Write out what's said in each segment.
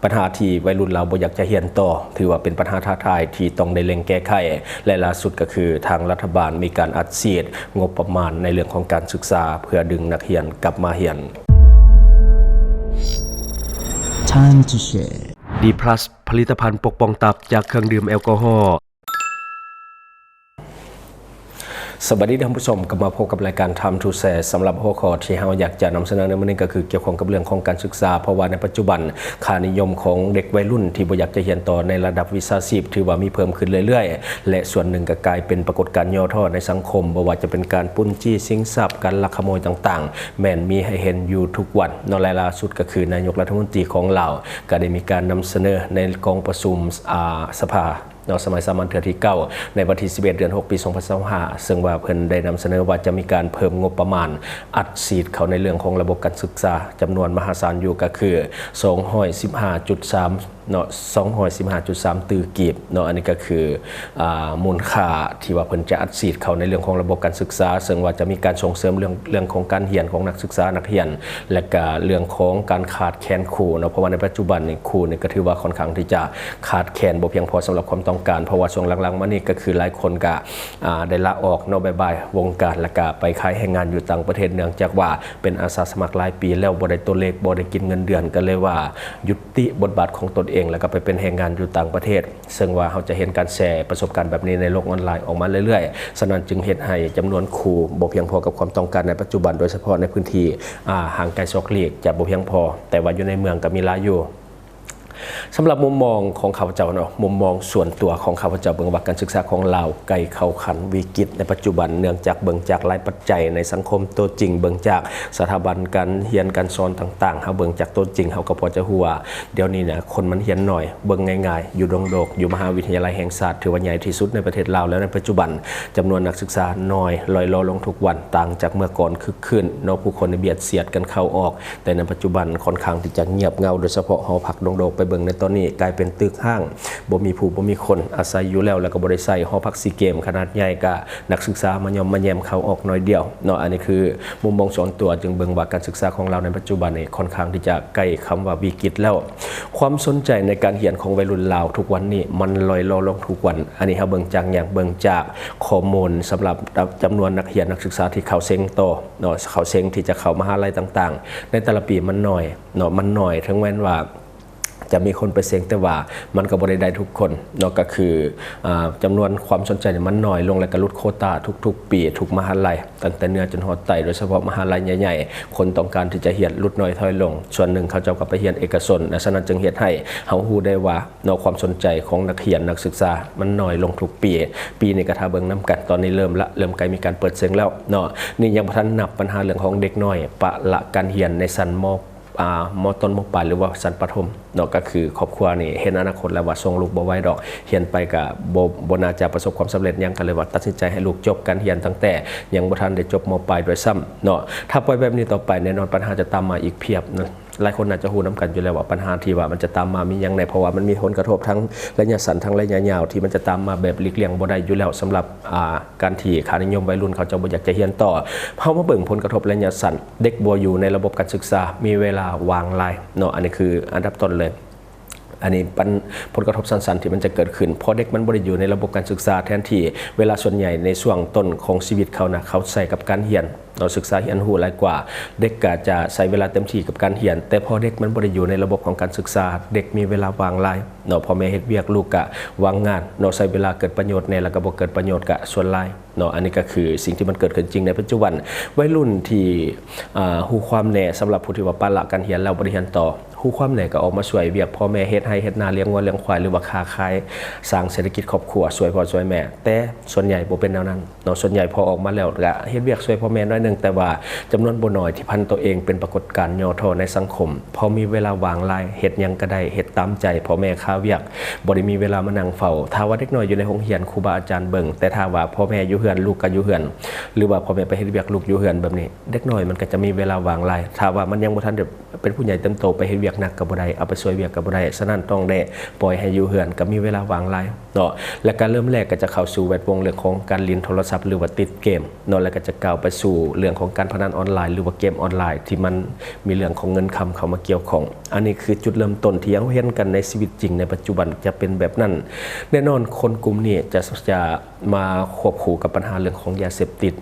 ປັນຫາທີ່ໄວລຸ້ນລາວບໍ່ຢາກຈະຮຽນຕໍ່ ຖືວ່າເປັນປັນຫາທ້າທາຍທີ່ຕ້ອງໄດ້ເລັ່ງແກ້ໄຂ ແລະ ລ່າສຸດກໍຄືທາງລັດຖະບານມີການອັດສີດງົບປະມານໃນເລື່ອງຂອງການສຶກສາ ເພື່ອດຶງນັກຮຽນກັບມາຮຽນ. Time to share. ດີພລັສ ຜະລິດຕະພັນປົກປ້ອງຕັບຈາກເຄື່ອງດື່ມແອລກໍຮໍ. ສະບາຍດີທ່ານຜູ້ຊົມ, ກັບມາພົບກັບລາຍການ Time to Share. ສຳລັບຫົວຂໍ້ທີ່ເຮົາຢາກຈະນຳສະເໜີໃນມື້ນີ້ກໍຄືກ່ຽວຂ້ອງກັບເລື່ອງຂອງການສຶກສາ, ເພາະວ່າໃນປັດຈຸບັນຄ່ານິຍົມຂອງເດັກໄວລຸ້ນທີ່ບໍ່ຢາກຈະຮຽນຕໍ່ໃນລະດັບວິຊາຊີບ ຖືວ່າມີເພີ່ມຂຶ້ນເລື້ອຍໆ ແລະ ສ່ວນໜຶ່ງກໍກາຍເປັນປາກົດການຫຍໍ້ທໍ້ໃນສັງຄົມ, ບໍ່ວ່າຈະເປັນການປຸ້ນຈີ້ຊິງຊັບ, ການລັກຂະໂມຍຕ່າງໆ ແມ່ນມີໃຫ້ເຫັນຢູ່ທຸກວັນເນາະ. ແລະ ລ່າສຸດກໍຄືນາຍົກລັດຖະມົນຕີຂອງລາວ ກໍໄດ້ມີການນຳສະເໜີໃນກອງປະຊຸມ ອາ ສະພາ ເນາະ ສະໄໝສາມັນເທື່ອທີເກົ້າ ໃນວັນທີສິບເອັດ ເດືອນຫົກ ປີສອງພັນຊາວຫ້າ ເຊິ່ງວ່າເພິ່ນໄດ້ນຳສະເໜີວ່າຈະມີການເພີ່ມງົບປະມານອັດສີດເຂົ້າໃນເລື່ອງຂອງລະບົບການສຶກສາຈຳນວນມະຫາສານຢູ່ ກໍຄືສອງຮ້ອຍສິບຫ້າຈຸດສາມເນາະ ສອງຮ້ອຍສິບຫ້າຈຸດສາມຕື້ກີບເນາະ. ອັນນີ້ກໍຄື ອາ ມູນຄ່າທີ່ວ່າເພິ່ນຈະອັດສີດເຂົ້າໃນເລື່ອງຂອງລະບົບການສຶກສາ, ເຊິ່ງວ່າຈະມີການສົ່ງເສີມເລື່ອງ ເລື່ອງຂອງການຮຽນຂອງນັກສຶກສານັກຮຽນ ແລະກະເລື່ອງຂອງການຂາດແຄນຄູເນາະ, ເພາະວ່າໃນປັດຈຸບັນນີ້ຄູນີ້ກໍຖືວ່າຄ່ອນຂ້າງທີ່ຈະຂາດແຄນບໍ່ພຽງພໍສຳລັບຄວາມຕ້ອງການ, ເພາະວ່າຊ່ວງຫຼັງໆມານີ້ກໍຄືຫຼາຍຄົນກະ ອາ ໄດ້ລາອອກເນາະ, ບາຍບາຍວົງການ ແລະກະໄປຂາຍແຮງງານຢູ່ຕ່າງປະເທດ ເນື່ອງຈາກວ່າເປັນອາສາສະໝັກຫຼາຍປີແລ້ວ ບໍ່ໄດ້ຕົວເລກ ບໍ່ໄດ້ກິນເງິນເດືອນ ກໍເລີຍວ່າຢຸດຕິບົດບາດຂອງຕົນເອງ ແລະກະໄປເປັນແຮງງານຢູ່ຕ່າງປະເທດ. ເຊິ່ງວ່າເຮົາຈະເຫັນການແຊປະສົບການແບບນີ້ໃນໂລກອອນລາຍອອກມາເລື້ອຍໆ, ສະນັ້ນຈຶ່ງເຮັດໃຫ້ຈຳນວນຄູບໍ່ພຽງພໍກັບຄວາມຕ້ອງການໃນປັດຈຸບັນ, ໂດຍສະເພາະໃນພື້ນທີ່ ອາ ຫ່າງໄກສອກຫຼີກຈະບໍ່ພຽງພໍ, ແຕ່ວ່າຢູ່ໃນເມືອງກໍມີຫຼາຍຢູ່. ສຳລັບມຸມມອງຂອງຂ້າພະເຈົ້າເນາະ, ມຸມມອງສ່ວນຕົວຂອງຂ້າພະເຈົ້າເບິ່ງວ່າການສຶກສາຂອງລາວໃກ້ເຂົ້າຂັ້ນວິກິດໃນປັດຈຸບັນ, ເນື່ອງຈາກເບິ່ງຈາກຫຼາຍປັດ ໃຈໃນສັງຄົມໂຕຈິງ, ເບິ່ງຈາກສະຖາບັນການຮຽນການສອນຕ່າງໆ, ເຮົາເບິ່ງຈາກໂຕຈິງ ເຮົາກໍພໍຈະຮູ້ວ່າດຽວນີ້ນະ ຄົນມັນຮຽນໜ້ອຍ. ເບິ່ງງ່າຍໆ ຢູ່ດົງໂດກ ຢູ່ມະຫາວິທະຍາໄລແຫ່ງຊາດ ຖືວ່າໃຫຍ່ທີ່ສຸດໃນປະເທດລາວແລ້ວໃນປັດຈຸບັນ, ຈຳນວນນັກສຶກສາໜ້ອຍ ລ່ອຍຫຼໍ່ລົງທຸກວັນ, ຕ່າງຈາກເມື່ອກ່ອນຄຶກຄື້ນເນາະ, ຜູ້ຄົນນີ້ບຽດສຽດກັນເຂົ້າອອກ, ແຕ່ໃນປັດຈຸບັນຄ່ອນຂ້າງທີ່ຈະງຽບເຫງົາ, ໂດຍສະເພາະຫໍພັກດົງໂດກ ໄປເບິ່ງໃນຕອນນີ້ກາຍເປັນຕຶກຮ້າງ, ບໍ່ມີຜູ້ ບໍ່ມີຄົນອາໄສຢູ່ແລ້ວ, ແລ້ວກໍບໍ່ໄດ້ໃຊ້, ຫໍພັກຊີເກມຂະໜາດໃຫຍ່ກະ ນັກສຶກສາມາຍ່ອມມາແຍມເຂົ້າອອກໜ້ອຍດຽວເນາະ. ອັນນີ້ຄືມຸມມອງສ່ວນຕົວ ຈຶ່ງເບິ່ງວ່າການສຶກສາຂອງລາວໃນປັດຈຸບັນນີ້ຄ່ອນຂ້າງທີ່ຈະໃກ້ຄຳວ່າວິກິດແລ້ວ. ຄວາມສົນໃຈໃນການຮຽນຂອງໄວລຸ້ນລາວທຸກວັນນີ້ມັນລ່ອຍຫຼໍ່ລົງທຸກວັນ. ອັນນີ້ເຮົາເບິ່ງຈາກຫຍັງ? ເບິ່ງຈາກຂໍ້ມູນສຳລັບຈຳນວນນັກຮຽນນັກສຶກສາທີ່ເຂົ້າເສັງຕໍ່ເນາະ, ເຂົ້າເສັງທີ່ຈະເຂົ້າມະຫາໄລຕ່າງໆ ໃນແຕ່ລະປີມັນໜ້ອຍເນາະ, ມັນໜ້ອຍ. ເຖິງແມ່ນວ່າ ຈະມີຄົນໄປເສັງ, ແຕ່ວ່າມັນກໍບໍ່ໄດ້ໄດ້ທຸກຄົນເນາະ, ກໍຄື ອາ ຈຳນວນຄວາມສົນໃຈນີ້ມັນໜ້ອຍລົງ ແລະກໍຫຼຸດໂຄຕາທຸກໆປີ ທຸກມະຫາໄລ ຕັ້ງແຕ່ເໜືອຈົນຮອດໃຕ້, ໂດຍສະເພາະມະຫາໄລໃຫຍ່ໆ ຄົນຕ້ອງການທີ່ຈະຮຽນຫຼຸດໜ້ອຍຖອຍລົງ. ສ່ວນໜຶ່ງເຂົາເຈົ້າກໍໄປຮຽນເອກະຊົນ, ສະນັ້ນຈຶ່ງເຮັດໃຫ້ເຮົາຮູ້ໄດ້ວ່າເນາະ ຄວາມສົນໃຈຂອງນັກຮຽນນັກສຶກສາມັນໜ້ອຍລົງທຸກປີ. ປີນີ້ກໍຖ້າເບິ່ງນຳກັນ, ຕອນນີ້ເລີ່ມລະ, ເລີ່ມໃກ້ມີການເປີດເສັງແລ້ວເນາະ. ນີ້ຍັງບໍ່ທັນນັບບັນຫາເລື່ອງຂອງເດັກນ້ອຍປະລະການຮຽນໃນຊັ້ນ ມ ອາ ມໍຕົ້ນ ມໍປາຍ ຫຼືວ່າຊັ້ນປະຖົມເນາະ, ກໍຄືຄອບຄົວນີ້ເຫັນອະນາຄົດແລ້ວວ່າສົ່ງລູກບໍ່ໄຫວດອກ, ຮຽນໄປກໍບໍ່ ບໍ່ໜ້າຈະປະສົບຄວາມສຳເລັດຫຍັງ, ກໍເລີຍວ່າຕັດສິນໃຈໃຫ້ລູກຈົບການຮຽນຕັ້ງແຕ່ຍັງບໍ່ທັນໄດ້ຈົບ ມ.ປາຍ ດ້ວຍຊ້ຳເນາະ. ຖ້າປ່ອຍແບບນີ້ຕໍ່ໄປ, ແນ່ນອນບັນຫາຈະຕາມມາອີກພຽບນະ. ຫຼາຍຄົນໜ້າຈະຮູ້ນຳກັນຢູ່ແລ້ວວ່າ ບັນຫາທີ່ວ່າມັນຈະຕາມມາມີຫຍັງແດ່, ເພາະວ່າມັນມີຜົນກະທົບທັງໄລຍະສັ້ນ ທັງໄລຍະຍາວ ທີ່ມັນຈະຕາມມາແບບຫຼີກລ່ຽງບໍ່ໄດ້ຢູ່ແລ້ວ, ສຳລັບ ອາ ການທີ່ຄ່ານິຍົມໄວລຸ້ນເຂົາເຈົ້າບໍ່ຢາກຈະຮຽນຕໍ່. ເຮົາມາເບິ່ງຜົນກະທົບໄລຍະສັ້ນ, ເດັກບໍ່ຢູ່ໃນລະບົບການສຶກສາ, ມີເວລາວ່າງຫຼາຍເນາະ, ອັນນີ້ຄືອັນດັບຕົ້ນເລີຍ. ອັນນີ້ເປັນຜົນກະທົບສັ້ນໆທີ່ມັນຈະເກີດຂຶ້ນ ເພາະເດັກມັນບໍ່ໄດ້ຢູ່ໃນລະບົບການສຶກສາ, ແທນທີ່ເວລາສ່ວນໃຫຍ່ໃນຊ່ວງຕົ້ນຂອງຊີວິດເຂົານະ ເຂົາໃຊ້ກັບການຮຽນເນາະ, ສຶກສາຮຽນຮູ້ຫຼາຍກວ່າ, ເດັກກໍຈະໃຊ້ເວລາເຕັມທີ່ກັບການຮຽນ. ແຕ່ພໍເດັກມັນບໍ່ໄດ້ຢູ່ໃນລະບົບຂອງການສຶກສາ, ເດັກມີເວລາວ່າງຫຼາຍເນາະ, ພໍ່ແມ່ເຮັດວຽກ, ລູກກໍວ່າງງານເນາະ, ໃຊ້ເວລາເກີດປະໂຫຍດແດ່ ແລ້ວກໍບໍ່ເກີດປະໂຫຍດກໍສ່ວນຫຼາຍເນາະ. ອັນນີ້ກໍຄືສິ່ງທີ່ມັນເກີດຂຶ້ນຈິງໃນປັດຈຸບັນ. ໄວລຸ້ນທີ່ ອາ ຮູ້ຄວາມແດ່, ສຳລັບຜູ້ທີ່ວ່າປະລະການຮຽນແລ້ວບໍ່ໄດ້ຮຽນຕໍ່, ຮູ້ຄວາມແດ່ກໍອອກມາຊ່ວຍວຽກພໍ່ແມ່, ເຮັດໄຮ່ເຮັດນາ, ລ້ຽງງົວລ້ຽງຄວາຍ ຫຼືວ່າຄ້າຂາຍ, ສ້າງເສດຖະກິດຄອບຄົວ, ຊ່ວຍພໍ່ຊ່ວຍແມ່. ແຕ່ສ່ວນໃຫຍ່ບໍ່ເປັນແນວນັ້ນເນາະ, ສ່ວນໃຫຍ່ພໍອອກມາແລ້ວກໍເຮັດວຽກຊ່ວຍພໍ່ແມ່ໜ້ອຍໜຶ່ງ, ແຕ່ວ່າຈຳນວນບໍ່ໜ້ອຍທີ່ຜັນຕົວເອງເປັນປາກົດການຫຍໍ້ທໍ້ໃນສັງຄົມ, ເພາະມີເວລາວ່າງຫຼາຍ, ເຮັດຫຍັງກໍໄດ້, ເຮັດຕາມໃຈພໍ່ແມ່ຄາວຽກ, ບໍ່ໄດ້ມີເວລາມານັ່ງເຝົ້າ. ຖ້າວ່າເດັກນ້ອຍຢູ່ໃນໂຮງຮຽນ, ຄູບາອາຈານເບິ່ງ, ແຕ່ຖ້າວ່າພໍ່ແມ່ຢູ່ເຮືອນ, ລູກກໍຢູ່ເຮືອນ, ຫຼືວ່າພໍ່ແມ່ໄປເຮັດວຽກ, ລູກຢູ່ເຮືອນ, ແບບນີ້ເດັກນ້ອຍມັນກໍຈະມີເວລາວ່າງຫຼາຍ. ຖ້າວ່າມັນຍັງບໍ່ທັນໄດ້ ເປັນຜູ້ໃຫຍ່ເຕີບໂຕໄປເຮັດວຽກໜັກກໍບໍ່ໄດ້ ເອົາໄປຊ່ວຍວຽກກໍບໍ່ໄດ້ ສະນັ້ນຕ້ອງໄດ້ປ່ອຍໃຫ້ຢູ່ເຮືອນ ກໍມີເວລາວ່າງຫຼາຍເນາະ. ແລ້ວກໍເລີ່ມແລກກໍຈະເຂົ້າສູ່ແວດວົງເລື່ອງຂອງການຫຼິ້ນໂທລະສັບ ຫຼືວ່າຕິດເກມເນາະ ແລ້ວກໍຈະກ້າວໄປສູ່ເລື່ອງຂອງການພະນັນອອນລາຍ ຫຼືວ່າເກມອອນລາຍ ທີ່ມັນມີເລື່ອງຂອງເງິນຄຳເຂົ້າມາກ່ຽວຂ້ອງ. ອັນນີ້ຄືຈຸດເລີ່ມຕົ້ນທີ່ເຮົາເຫັນກັນໃນຊີວິດຈິງໃນປັດຈຸບັນຈະເປັນແບບນັ້ນ. ແນ່ນອນຄົນກຸ່ມນີ້ຈະ ຈະມາຄວບຄູ່ກັບບັນຫາເລື່ອງຂອງຢາເສບຕິດ.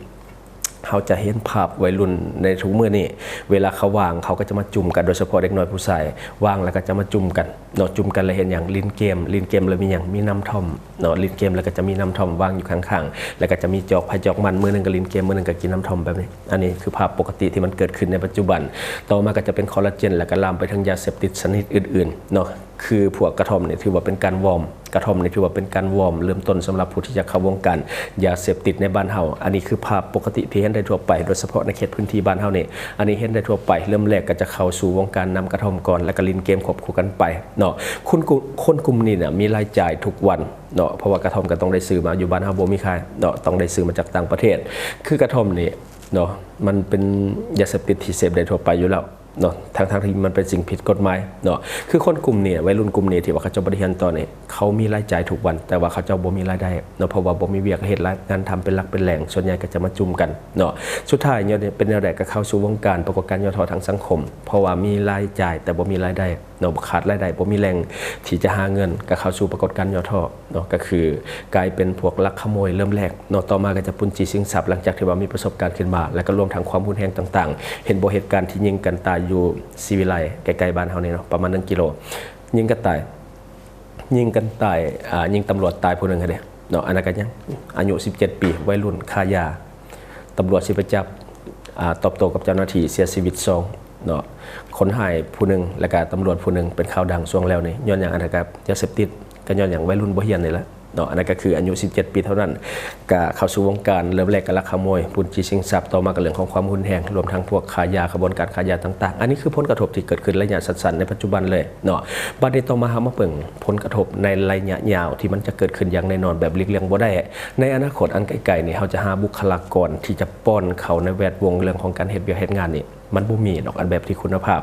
ເຮົາຈະເຫັນພາບໄວລຸ້ນໃນທຸກມື້ນີ້ ເວລາເຂົາວ່າງ ເຂົາກໍຈະມາຈຸ່ມກັນ ໂດຍສະເພາະເດັກນ້ອຍຜູ້ຊາຍ ວ່າງແລ້ວກໍຈະມາຈຸ່ມກັນເນາະ. ຈຸ່ມກັນແລ້ວເຮັດຫຍັງ? ຫຼິ້ນເກມ ຫຼິ້ນເກມແລ້ວມີຫຍັງ? ມີນ້ຳທ່ອມເນາະ. ຫຼິ້ນເກມແລ້ວກໍຈະມີນ້ຳທ່ອມວາງຢູ່ຂ້າງໆ ແລ້ວກໍຈະມີຈອກໃຜຈອກມັນ ມື້ໜຶ່ງກໍຫຼິ້ນເກມ ມື້ໜຶ່ງກໍກິນນ້ຳທ່ອມແບບນີ້. ອັນນີ້ຄືພາບປົກກະຕິທີ່ມັນເກີດຂຶ້ນໃນປັດຈຸບັນ. ຕໍ່ມາກໍຈະເປັນຄໍລາເຈນ ແລ້ວກໍລາມໄປເຖິງຢາເສບຕິດຊະນິດອື່ນໆເນາະ. ຄືພວກກະທ່ອມນີ້ຖືວ່າເປັນການວອມ ກະທ່ອມນີ້ຖືວ່າເປັນການວອມເລີ່ມຕົ້ນສຳລັບຜູ້ທີ່ຈະເຂົ້າວົງການຢາເສບຕິດໃນບ້ານເຮົາ. ອັນນີ້ຄືພາບປົກກະຕິທີ່ເຫັນໄດ້ທົ່ວໄປ ໂດຍສະເພາະໃນເຂດພື້ນທີ່ບ້ານເຮົານີ້. ອັນນີ້ເຫັນໄດ້ທົ່ວໄປ ເລີ່ມແລກກໍຈະເຂົ້າສູ່ວົງການນຳກະທ່ອມກ່ອນ ແລ້ວກໍຫຼິ້ນເກມຄວບຄູ່ກັນໄປເນາະ. ຄົນກຸ່ມ ຄົນກຸ່ມນີ້ນະມີລາຍຈ່າຍທຸກວັນເນາະ ເພາະວ່າກະທ່ອມກໍຕ້ອງໄດ້ຊື້ມາ ຢູ່ບ້ານເຮົາບໍ່ມີຂາຍເນາະ ຕ້ອງໄດ້ຊື້ມາຈາກຕ່າງປະເທດ. ຄືກະທ່ອມນີ້ເນາະ ມັນເປັນຢາເສບຕິດທີ່ເສບໄດ້ທົ່ວໄປຢູ່ແລ້ວ ເນາະ ທັງໆທີ່ມັນເປັນສິ່ງຜິດກົດໝາຍເນາະ. ຄືຄົນກຸ່ມນີ້ ໄວລຸ້ນກຸ່ມນີ້ທີ່ວ່າເຂົາເຈົ້າບໍ່ໄດ້ຮຽນຕໍ່ນີ້ ເຂົາມີລາຍຈ່າຍທຸກວັນ ແຕ່ວ່າເຂົາເຈົ້າບໍ່ມີລາຍໄດ້ເນາະ ເພາະວ່າບໍ່ມີວຽກເຮັດ ລາຍງານທຳເປັນຫຼັກເປັນແຫຼ່ງ ສ່ວນໃຫຍ່ກໍຈະມາຈຸ່ມກັນເນາະ. ສຸດທ້າຍເປັນແນວໃດ ກໍເຂົ້າສູ່ວົງການປາກົດການຫຍໍ້ທໍ້ທາງສັງຄົມ ເພາະວ່າມີລາຍຈ່າຍແຕ່ບໍ່ມີລາຍໄດ້ເນາະ ຂາດລາຍໄດ້ ບໍ່ມີແຫຼ່ງທີ່ຈະຫາເງິນ ກໍເຂົ້າສູ່ປາກົດການຫຍໍ້ທໍ້ ເນາະ ກໍຄືກາຍເປັນພວກລັກຂະໂມຍເລີ່ມແລກເນາະ. ຕໍ່ມາກໍຈະປຸ້ນຈີ້ຊິງຊັບ ຫຼັງຈາກທີ່ວ່າມີປະສົບການຂຶ້ນມາ ແລ້ວກໍລວມທັງຄວາມຮຸນແຮງຕ່າງໆ. ເຫັນບໍ່ ເຫດການທີ່ຍິງກັນຕາຍຢູ່ສີວິໄລ ໃກ້ໆບ້ານເຮົານີ້ເນາະ ປະມານໜຶ່ງກິໂລ ຍິງກັນຕາຍ ຍິງກັນຕາຍ ອາ ຍິງຕຳຫຼວດຕາຍຜູ້ໜຶ່ງຫັ້ນເດເນາະ. ອັນນັ້ນກໍຍັງອາຍຸສິບເຈັດປີ ໄວລຸ້ນຄ້າຢາ ຕຳຫຼວດຊິໄປຈັບ ອາ ຕອບໂຕ້ກັບເຈົ້າໜ້າທີ່ ເສຍຊີວິດສອງເນາະ. ຄົນຮ້າຍຜູ້ໜຶ່ງ ແລ້ວກະຕຳຫຼວດຜູ້ໜຶ່ງ ເປັນຂ່າວດັງຊ່ວງແລ້ວນີ້ ຍ້ອນຫຍັງ? ອັນນັ້ນກໍຢາເສບຕິດ ກໍຍ້ອນຫຍັງ? ໄວລຸ້ນບໍ່ຮຽນນີ້ແຫຼະເນາະ. ອັນນັ້ນກໍຄືອາຍຸສິບເຈັດປີເທົ່ານັ້ນ ກະເຂົ້າສູ່ວົງການ ເລີ່ມແລກກໍລັກຂະໂມຍ ປຸ້ນຈີ້ຊິງຊັບ ຕໍ່ມາກໍເລື່ອງຂອງຄວາມຮຸນແຮງ ລວມທັງພວກຄ້າຢາ ຂະບວນການຄ້າຢາຕ່າງໆ. ອັນນີ້ຄືຜົນກະທົບທີ່ເກີດຂຶ້ນໄລຍະສັ້ນໆໃນປັດຈຸບັນເລີຍເນາະ. ບັດນີ້ຕໍ່ມາເຮົາມາເບິ່ງຜົນກະທົບໃນໄລຍະຍາວທີ່ມັນຈະເກີດຂຶ້ນຢ່າງແນ່ນອນ ແບບຫຼີກລ່ຽງບໍ່ໄດ້. ໃນອະນາຄົດອັນໃກ້ໆນີ້ ເຮົາຈະຫາບຸກຄະລາກອນທີ່ຈະປ້ອນເຂົ້າໃນແວດວົງເລື່ອງຂອງການເຮັດວຽກເຮັດງານນີ້ ມັນບໍ່ມີດອກ ອັນແບບທີ່ຄຸນນະພາບ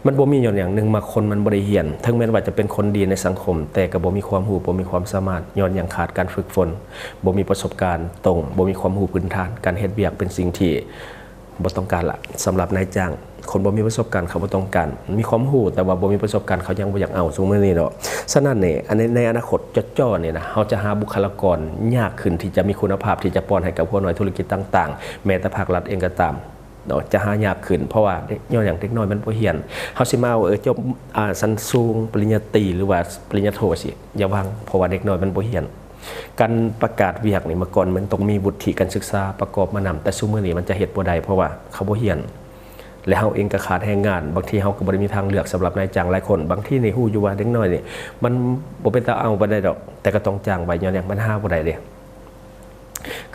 ມັນບໍ່ມີ. ຍ້ອນຫຍັງ? ໜຶ່ງມາຄົນມັນບໍ່ໄດ້ຮຽນ ເຖິງແມ່ນວ່າຈະເປັນຄົນດີໃນສັງຄົມ ແຕ່ກໍບໍ່ມີຄວາມຮູ້ ບໍ່ມີຄວາມສາມາດ ຍ້ອນຫຍັງ? ຂາດການຝຶກຝົນ ບໍ່ມີປະສົບການຕົງ ບໍ່ມີຄວາມຮູ້ພື້ນຖານ. ການເຮັດວຽກເປັນສິ່ງທີ່ບໍ່ຕ້ອງການລະ ສຳລັບນາຍຈ້າງ. ຄົນບໍ່ມີປະສົບການເຂົາບໍ່ຕ້ອງການ ມີຄວາມຮູ້ ແຕ່ວ່າບໍ່ມີປະສົບການ ເຂົາຍັງບໍ່ຢາກເອົາຊຸມື້ນີ້ເນາະ. ສະນັ້ນນີ້ ອັນໃນ ໃນອະນາຄົດຈ່ອໆນີ້ນະ ເຮົາຈະຫາບຸກຄະລາກອນຍາກຂຶ້ນທີ່ຈະມີຄຸນນະພາບ ທີ່ຈະປ້ອນໃຫ້ກັບຫົວໜ່ວຍທຸລະກິດຕ່າງໆ ແມ້ແຕ່ພາກລັດເອງກໍຕາມເນາະ ຈະຫາຍາກຂຶ້ນ. ເພາະວ່າເດັກ ຍ້ອນຫຍັງ? ເດັກນ້ອຍມັນບໍ່ຮຽນ. ເຮົາຊິມາເອົາ ເອີ ຈົບ ອາ ຊັ້ນສູງ ປະລິນຍາຕີ ຫຼືວ່າປະລິນຍາໂທ ຊິຢ່າຫວັງ ເພາະວ່າເດັກນ້ອຍມັນບໍ່ຮຽນ. ການປະກາດວຽກນີ້ ເມື່ອກ່ອນມັນຕ້ອງມີວຸດທິການສຶກສາປະກອບມານຳ ແຕ່ຊຸມື້ນີ້ມັນຈະເຮັດບໍ່ໄດ້ ເພາະວ່າເຂົາບໍ່ຮຽນ ແລະ ເຮົາເອງກໍຂາດແຮງງານ. ບາງທີເຮົາກໍບໍ່ໄດ້ມີທາງເລືອກສຳລັບນາຍຈ້າງຫຼາຍຄົນ. ບາງທີນີ້ຮູ້ຢູ່ວ່າເດັກນ້ອຍນີ້ມັນບໍ່ເປັນຕາເອົາປານໃດດອກ ແຕ່ກໍຕ້ອງຈ້າງໄວ້. ຍ້ອນຫຍັງ? ມັນຫາບໍ່ໄດ້ເດ້.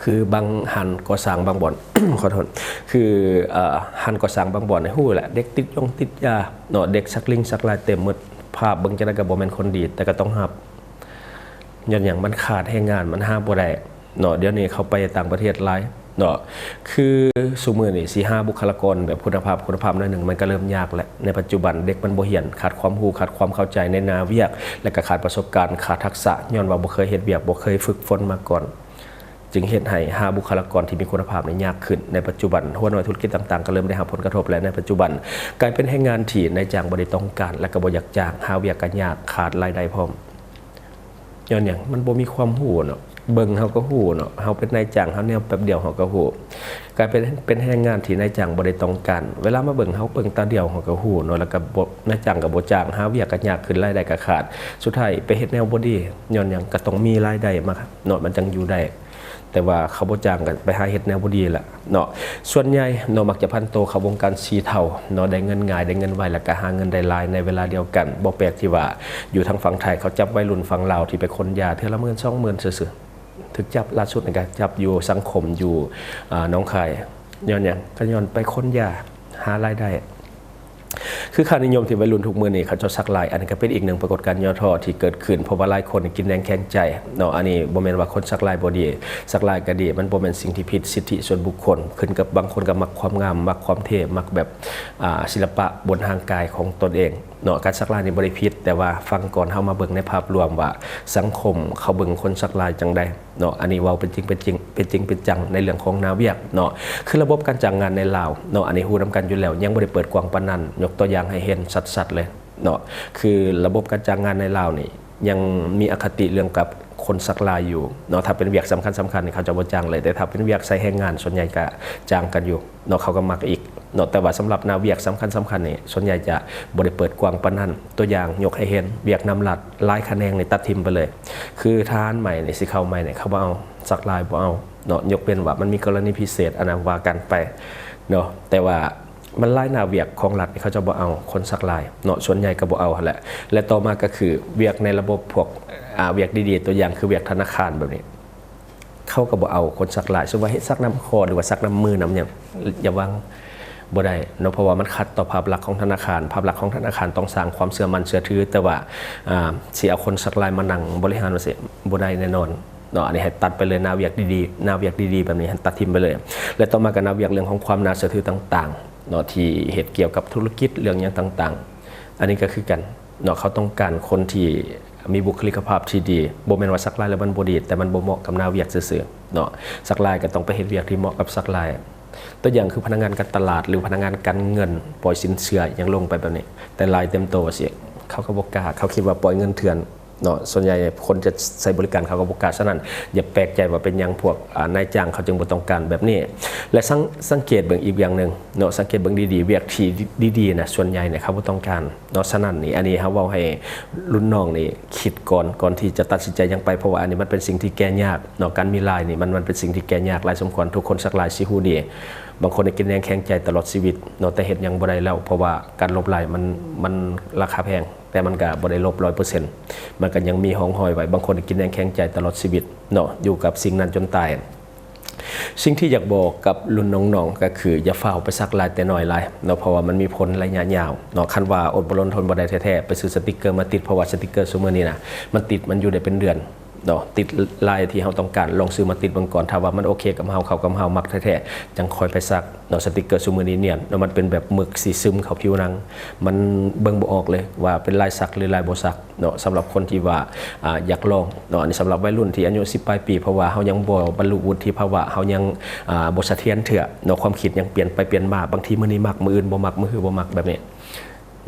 ຄືບາງຮ້ານກໍ່ສ້າງບາງບ່ອນ ຂໍໂທດ ຄື ເອີ ຮ້ານກໍ່ສ້າງບາງບ່ອນນີ້ຮູ້ແຫຼະ ເດັກຕິດຢົງຕິດຢາເນາະ ເດັກສັກລິງສັກລາຍເຕັມໝົດ. ພາບເບິ່ງຈັ່ງໃດກໍບໍ່ແມ່ນຄົນດີ ແຕ່ກໍຕ້ອງຮັບ. ຍ້ອນຫຍັງ? ມັນຂາດແຮງງານ ມັນຫາບໍ່ໄດ້ເນາະ. ດຽວນີ້ເຂົາໄປຕ່າງປະເທດຫຼາຍເນາະ. ຄືຊຸມື້ນີ້ຊິຫາບຸກຄະລາກອນແບບຄຸນນະພາບ ຄຸນນະພາບໜ້ອຍໜຶ່ງ ມັນກໍເລີ່ມຍາກແຫຼະ. ໃນປັດຈຸບັນເດັກມັນບໍ່ຮຽນ ຂາດຄວາມຮູ້ ຂາດຄວາມເຂົ້າໃຈໃນໜ້າວຽກ ແລະ ກໍຂາດປະສົບການ ຂາດທັກສະ ຍ້ອນວ່າບໍ່ເຄີຍເຮັດວຽກ ບໍ່ເຄີຍຝຶກຝົນມາກ່ອນ ຈຶ່ງເຮັດໃຫ້ຫາບຸກຄະລາກອນທີ່ມີຄຸນນະພາບນີ້ຍາກຂຶ້ນ. ໃນປັດຈຸບັນ ຫົວໜ່ວຍທຸລະກິດຕ່າງໆ ກໍເລີ່ມໄດ້ຮັບຜົນກະທົບ ແລະ ໃນປັດຈຸບັນກາຍເປັນແຮງງານທີ່ນາຍຈ້າງບໍ່ໄດ້ຕ້ອງການ ແລະ ກໍບໍ່ຢາກຈ້າງ. ຫາວຽກກໍຍາກ ຂາດລາຍໄດ້ພ້ອມ. ຍ້ອນຫຍັງ? ມັນບໍ່ມີຄວາມຮູ້ເນາະ. ເບິ່ງເຮົາກໍຮູ້ເນາະ ເຮົາເປັນນາຍຈ້າງ ເຮົາແນວແປັບດຽວເຮົາກໍຮູ້. ກາຍເປັນ ເປັນແຮງງານທີ່ນາຍຈ້າງບໍ່ໄດ້ຕ້ອງການ. ເວລາມາເບິ່ງ ເຮົາເບິ່ງຕາດຽວເຮົາກໍຮູ້ເນາະ ແລ້ວກໍບໍ່ ນາຍຈ້າງກໍບໍ່ຈ້າງ ຫາວຽກກໍຍາກຂຶ້ນ ລາຍໄດ້ກໍຂາດ. ສຸດທ້າຍໄປເຮັດແນວບໍ່ດີ. ຍ້ອນຫຍັງ? ກໍຕ້ອງມີລາຍໄດ້ມາເນາະ ມັນຈັ່ງຢູ່ໄດ້. ແຕ່ວ່າເຂົາບໍ່ຈ້າງກໍໄປຫາເຮັດແນວບໍ່ດີລະເນາະ. ສ່ວນໃຫຍ່ເນາະ ມັກຈະຜັນໂຕເຂົ້າວົງການສີເທົາເນາະ ໄດ້ເງິນງ່າຍ ໄດ້ເງິນໄວ ແລ້ວກໍຫາເງິນໄດ້ຫຼາຍໃນເວລາດຽວກັນ. ບໍ່ແປກທີ່ວ່າຢູ່ທາງຝັ່ງໄທເຂົາຈັບໄວລຸ້ນຝັ່ງລາວທີ່ໄປຂົນຢາເທື່ອລະໝື່ນສອງໝື່ນຊື່ໆ ຖືກຈັບ. ລ່າສຸດນີ້ກໍຈັບຢູ່ສັງຄົມຢູ່ ອາ ໜອງຄາຍ. ຍ້ອນຫຍັງ? ກໍຍ້ອນໄປຂົນຢາ ຫາລາຍໄດ້. ຄືຄ່ານິຍົມທີ່ໄວລຸ້ນທຸກມື້ນີ້ເຂົາເຈົ້າສັກລາຍ, ອັນນີ້ກໍເປັນອີກໜຶ່ງປາກົດການຫຍໍ້ທໍ້ທີ່ເກິດຂຶ້ນ ເພາະວ່າຫຼາຍຄົນກິນແຮງແຂງໃຈເນາະ. ອັນນີ້ບໍ່ແມ່ນວ່າຄົນສັກລາຍບໍ່ດີ, ສັກລາຍກໍດີ, ມັນບໍ່ແມ່ນສິ່ງທີ່ຜິດ, ສິດທິສ່ວນບຸກຄົນ, ຂຶ້ນກັບບາງຄົນກໍມັກຄວາມງາມ, ມັກຄວາມເທ່, ມັກແບບ ອ່າ ສິລະປະບົນຮ່າງກາຍຂອງຕົນເອງເນາະ. ການສັກລາຍນີ້ບໍ່ໄດ້ຜິດ, ແຕ່ວ່າຟັງກ່ອນ, ເຮົາມາເບິ່ງໃນພາບລວມວ່າສັງຄົມເຂົາເບິ່ງຄົນສັກລາຍຈັ່ງໃດ. ເນາະ, ອັນນີ້ເວົ້າເປັນຈິງເປັນຈິງ ເປັນຈິງເປັນຈັງໃນເລື່ອງຂອງໜ້າວຽກເນາະ. ຄືລະບົບການຈ້າງງານໃນລາວເນາະ, ອັນນີ້ຮູ້ນຳກັນຢູ່ແລ້ວ, ຍັງບໍ່ໄດ້ເປີດກວ້າງປານນັ້ນ. ຍົກຕົວຢ່າງໃຫ້ເຫັນຊັດໆເລີຍເນາະ, ຄືລະບົບການຈ້າງງານໃນລາວນີ້ຍັງມີອະຄະຕິເລື່ອງກັບຄົນສັກລາຍຢູ່ເນາະ. ຖ້າເປັນວຽກສຳຄັນໆນີ້ ເຂົາຈະບໍ່ຈ້າງເລີຍ, ແຕ່ຖ້າເປັນວຽກໃຊ້ແຮງງານ ສ່ວນໃຫຍ່ກະຈ້າງກັນຢູ່ເນາະ, ເຂົາກໍມັກອີກເນາະ. ແຕ່ວ່າສຳລັບໜ້າວຽກສຳຄັນໆນີ້ ສ່ວນໃຫຍ່ຈະບໍ່ໄດ້ເປີດກວ້າງປານນັ້ນ. ຕົວຢ່າງຍົກໃຫ້ເຫັນ ວຽກນ້ຳລັດ ຫຼາຍຂະແໜງນີ້ຕັດຖິ້ມໄປເລີຍ. ຄືທະຫານໃໝ່ນີ້ ຊິເຂົ້າໃໝ່ນີ້ ເຂົາບໍ່ເອົາ, ສັກລາຍບໍ່ເອົາເນາະ, ຍົກເວັ້ນວ່າມັນມີກໍລະນີພິເສດ ອັນນັ້ນວ່າກັນໄປເນາະ. ແຕ່ວ່າມັນຫຼາຍໜ້າວຽກຂອງລັດນີ້ ເຂົາເຈົ້າບໍ່ເອົາຄົນສັກລາຍເນາະ, ສ່ວນໃຫຍ່ກໍບໍ່ເອົາຫັ້ນແຫຼະ. ແລະ ຕໍ່ມາກໍຄືວຽກໃນລະບົບພວກ ອ່າ ວຽກດີໆ, ຕົວຢ່າງຄືວຽກທະນາຄານແບບນີ້ ເຂົາກໍບໍ່ເອົາຄົນສັກລາຍ. ສົມມຸດວ່າເຮັດສັກນຳຄໍ ຫຼືວ່າສັກນຳມືນຳຫຍັງ ຢ່າຫວັງ, ບໍ່ໄດ້ເນາະ, ເພາະວ່າມັນຂັດຕໍ່ພາບລັກຂອງທະນາຄານ. ພາບລັກຂອງທະນາຄານຕ້ອງສ້າງຄວາມເຊື່ອໝັ້ນເຊື່ອຖື, ແຕ່ວ່າ ອ່າ ຊິເອົາຄົນສັກລາຍມານັ່ງບໍລິຫານວ່າຊີ້ ບໍ່ໄດ້ແນ່ນອນເນາະ. ອັນນີ້ໃຫ້ຕັດໄປເລີຍ, ໜ້າວຽກດີໆ ໜ້າວຽກດີໆແບບນີ້ໃຫ້ຕັດຖິ້ມໄປເລີຍ. ແລະ ຕໍ່ມາກໍໜ້າວຽກເລື່ອງຂອງຄວາມໜ້າເຊື່ອຖືຕ່າງໆເນາະ ທີ່ເຮັດກ່ຽວກັບທຸລະກິດ ເລື່ອງຫຍັງຕ່າງໆ, ອັນນີ້ກໍຄືກັນ ເນາະ, ເຂົາຕ້ອງການຄົນທີ່ມີບຸກຄະລິກກະພາບທີ່ດີ. ບໍ່ແມ່ນວ່າສັກລາຍແລ້ວມັນບໍ່ດີ, ແຕ່ມັນບໍ່ເໝາະກັບໜ້າວຽກຊື່ໆເນາະ. ສັກລາຍກໍຕ້ອງໄປເຮັດວຽກທີ່ເໝາະກັບສັກລາຍ. ຕົວຢ່າງຄືພະນັກງານການຕະຫຼາດ ຫຼືພະນັກງານການເງິນ ປ່ອຍສິນເຊື່ອຫຍັງລົງໄປແບບນີ້, ແຕ່ລາຍເຕັມໂຕຊີ້ ເຂົາກໍບໍ່ກ້າ, ເຂົາຄິດວ່າປ່ອຍເງິນເຖື່ອນເນາະ. ສ່ວນໃຫຍ່ຄົນຈະໃຊ້ບໍລິການເຂົາກໍບໍ່ກ້າ. ສະນັ້ນ ຢ່າແປກໃຈວ່າເປັນຫຍັງພວກ ອ່າ ນາຍຈ້າງເຂົາຈຶ່ງບໍ່ຕ້ອງການແບບນີ້. ແລະ ສັງ ສັງເກດເບິ່ງອີກຢ່າງໜຶ່ງເນາະ, ສັງເກດເບິ່ງດີໆ, ວຽກທີ່ດີໆນະ ສ່ວນໃຫຍ່ນີ້ເຂົາບໍ່ຕ້ອງການ ເນາະ. ສະນັ້ນນີ້ ອັນນີ້ເຮົາເວົ້າໃຫ້ລຸ້ນນ້ອງນີ້ຄິດກ່ອນ ກ່ອນທີ່ຈະຕັດສິນໃຈຫຍັງໄປ, ເພາະວ່າອັນນີ້ມັນເປັນສິ່ງທີ່ແກ້ຍາກເນາະ. ການມີລາຍນີ້ ມັນ ມັນເປັນສິ່ງທີ່ແກ້ຍາກຫຼາຍສົມຄວນ. ທຸກຄົນສັກລາຍຊິຮູ້ດີ, ບາງຄົນນີ້ກິນແຮງແຂງໃຈຕະຫຼອດຊີວິດເນາະ, ແຕ່ເຮັດຫຍັງບໍ່ໄດ້ແລ້ວ ເພາະວ່າການລົບລາຍມັນ ມັນລາຄາແພງ, ແຕ່ມັນກະບໍ່ໄດ້ລົບຮ້ອຍເປີເຊັນ, ມັນກະຍັງມີຮ່ອງຮອຍໄວ້. ບາງຄົນນີ້ກິນແຮງແຂງໃຈຕະຫຼອດຊີວິດເນາະ, ຢູ່ກັບສິ່ງນັ້ນຈົນຕາຍ. ສິ່ງທີ່ຢາກບອກກັບລຸ້ນນ້ອງໆ ກໍຄືຢ່າຟ້າວໄປສັກລາຍແຕ່ນ້ອຍຫຼາຍເນາະ, ເພາະວ່າມັນມີຜົນໄລຍະຍາວເນາະ. ຄັນວ່າອົດບໍ່ລົນທົນບໍ່ໄດ້ແທ້ໆ ໄປຊື້ສະຕິກເກີມາຕິດ, ເພາະວ່າສະຕິກເກີຊູມື້ນີ້ນະ ມັນຕິດ ມັນຢູ່ໄດ້ເປັນເດືອນເນາະ. ຕິດລາຍທີ່ເຮົາຕ້ອງການ ລອງຊື້ມາຕິດເບິ່ງກ່ອນ, ຖ້າວ່າມັນໂອເຄກັບເຮົາ ເຂົ້າກັບເຮົາ ມັກແທ້ໆ ຈັ່ງຄ່ອຍໄປສັກເນາະ. ສະຕິກເກີຊູມື້ນີ້ນຽນເນາະ, ມັນເປັນແບບໝຶກສີຊຶມເຂົ້າຜິວໜັງ, ມັນເບິ່ງບໍ່ອອກເລີຍວ່າເປັນລາຍສັກ ຫຼື ລາຍບໍ່ສັກ ເນາະ. ສຳລັບຄົນທີ່ວ່າ ອ່າ ຢາກລອງເນາະ, ອັນນີ້ສຳລັບໄວລຸ້ນທີ່ອາຍຸສິບປາຍປີ, ເພາະວ່າເຮົາຍັງບໍ່ບັນລຸວຸດທິພາວະ, ເຮົາຍັງ ອ່າ ບໍ່ສະຖຽນເທື່ອເນາະ, ຄວາມຄິດຍັງປ່ຽນໄປປ່ຽນມາ, ບາງທີມື້ນີ້ມັກ ມື້ອື່ນບໍ່ມັກ, ມື້ຮືບໍ່ມັກ ແບບນີ້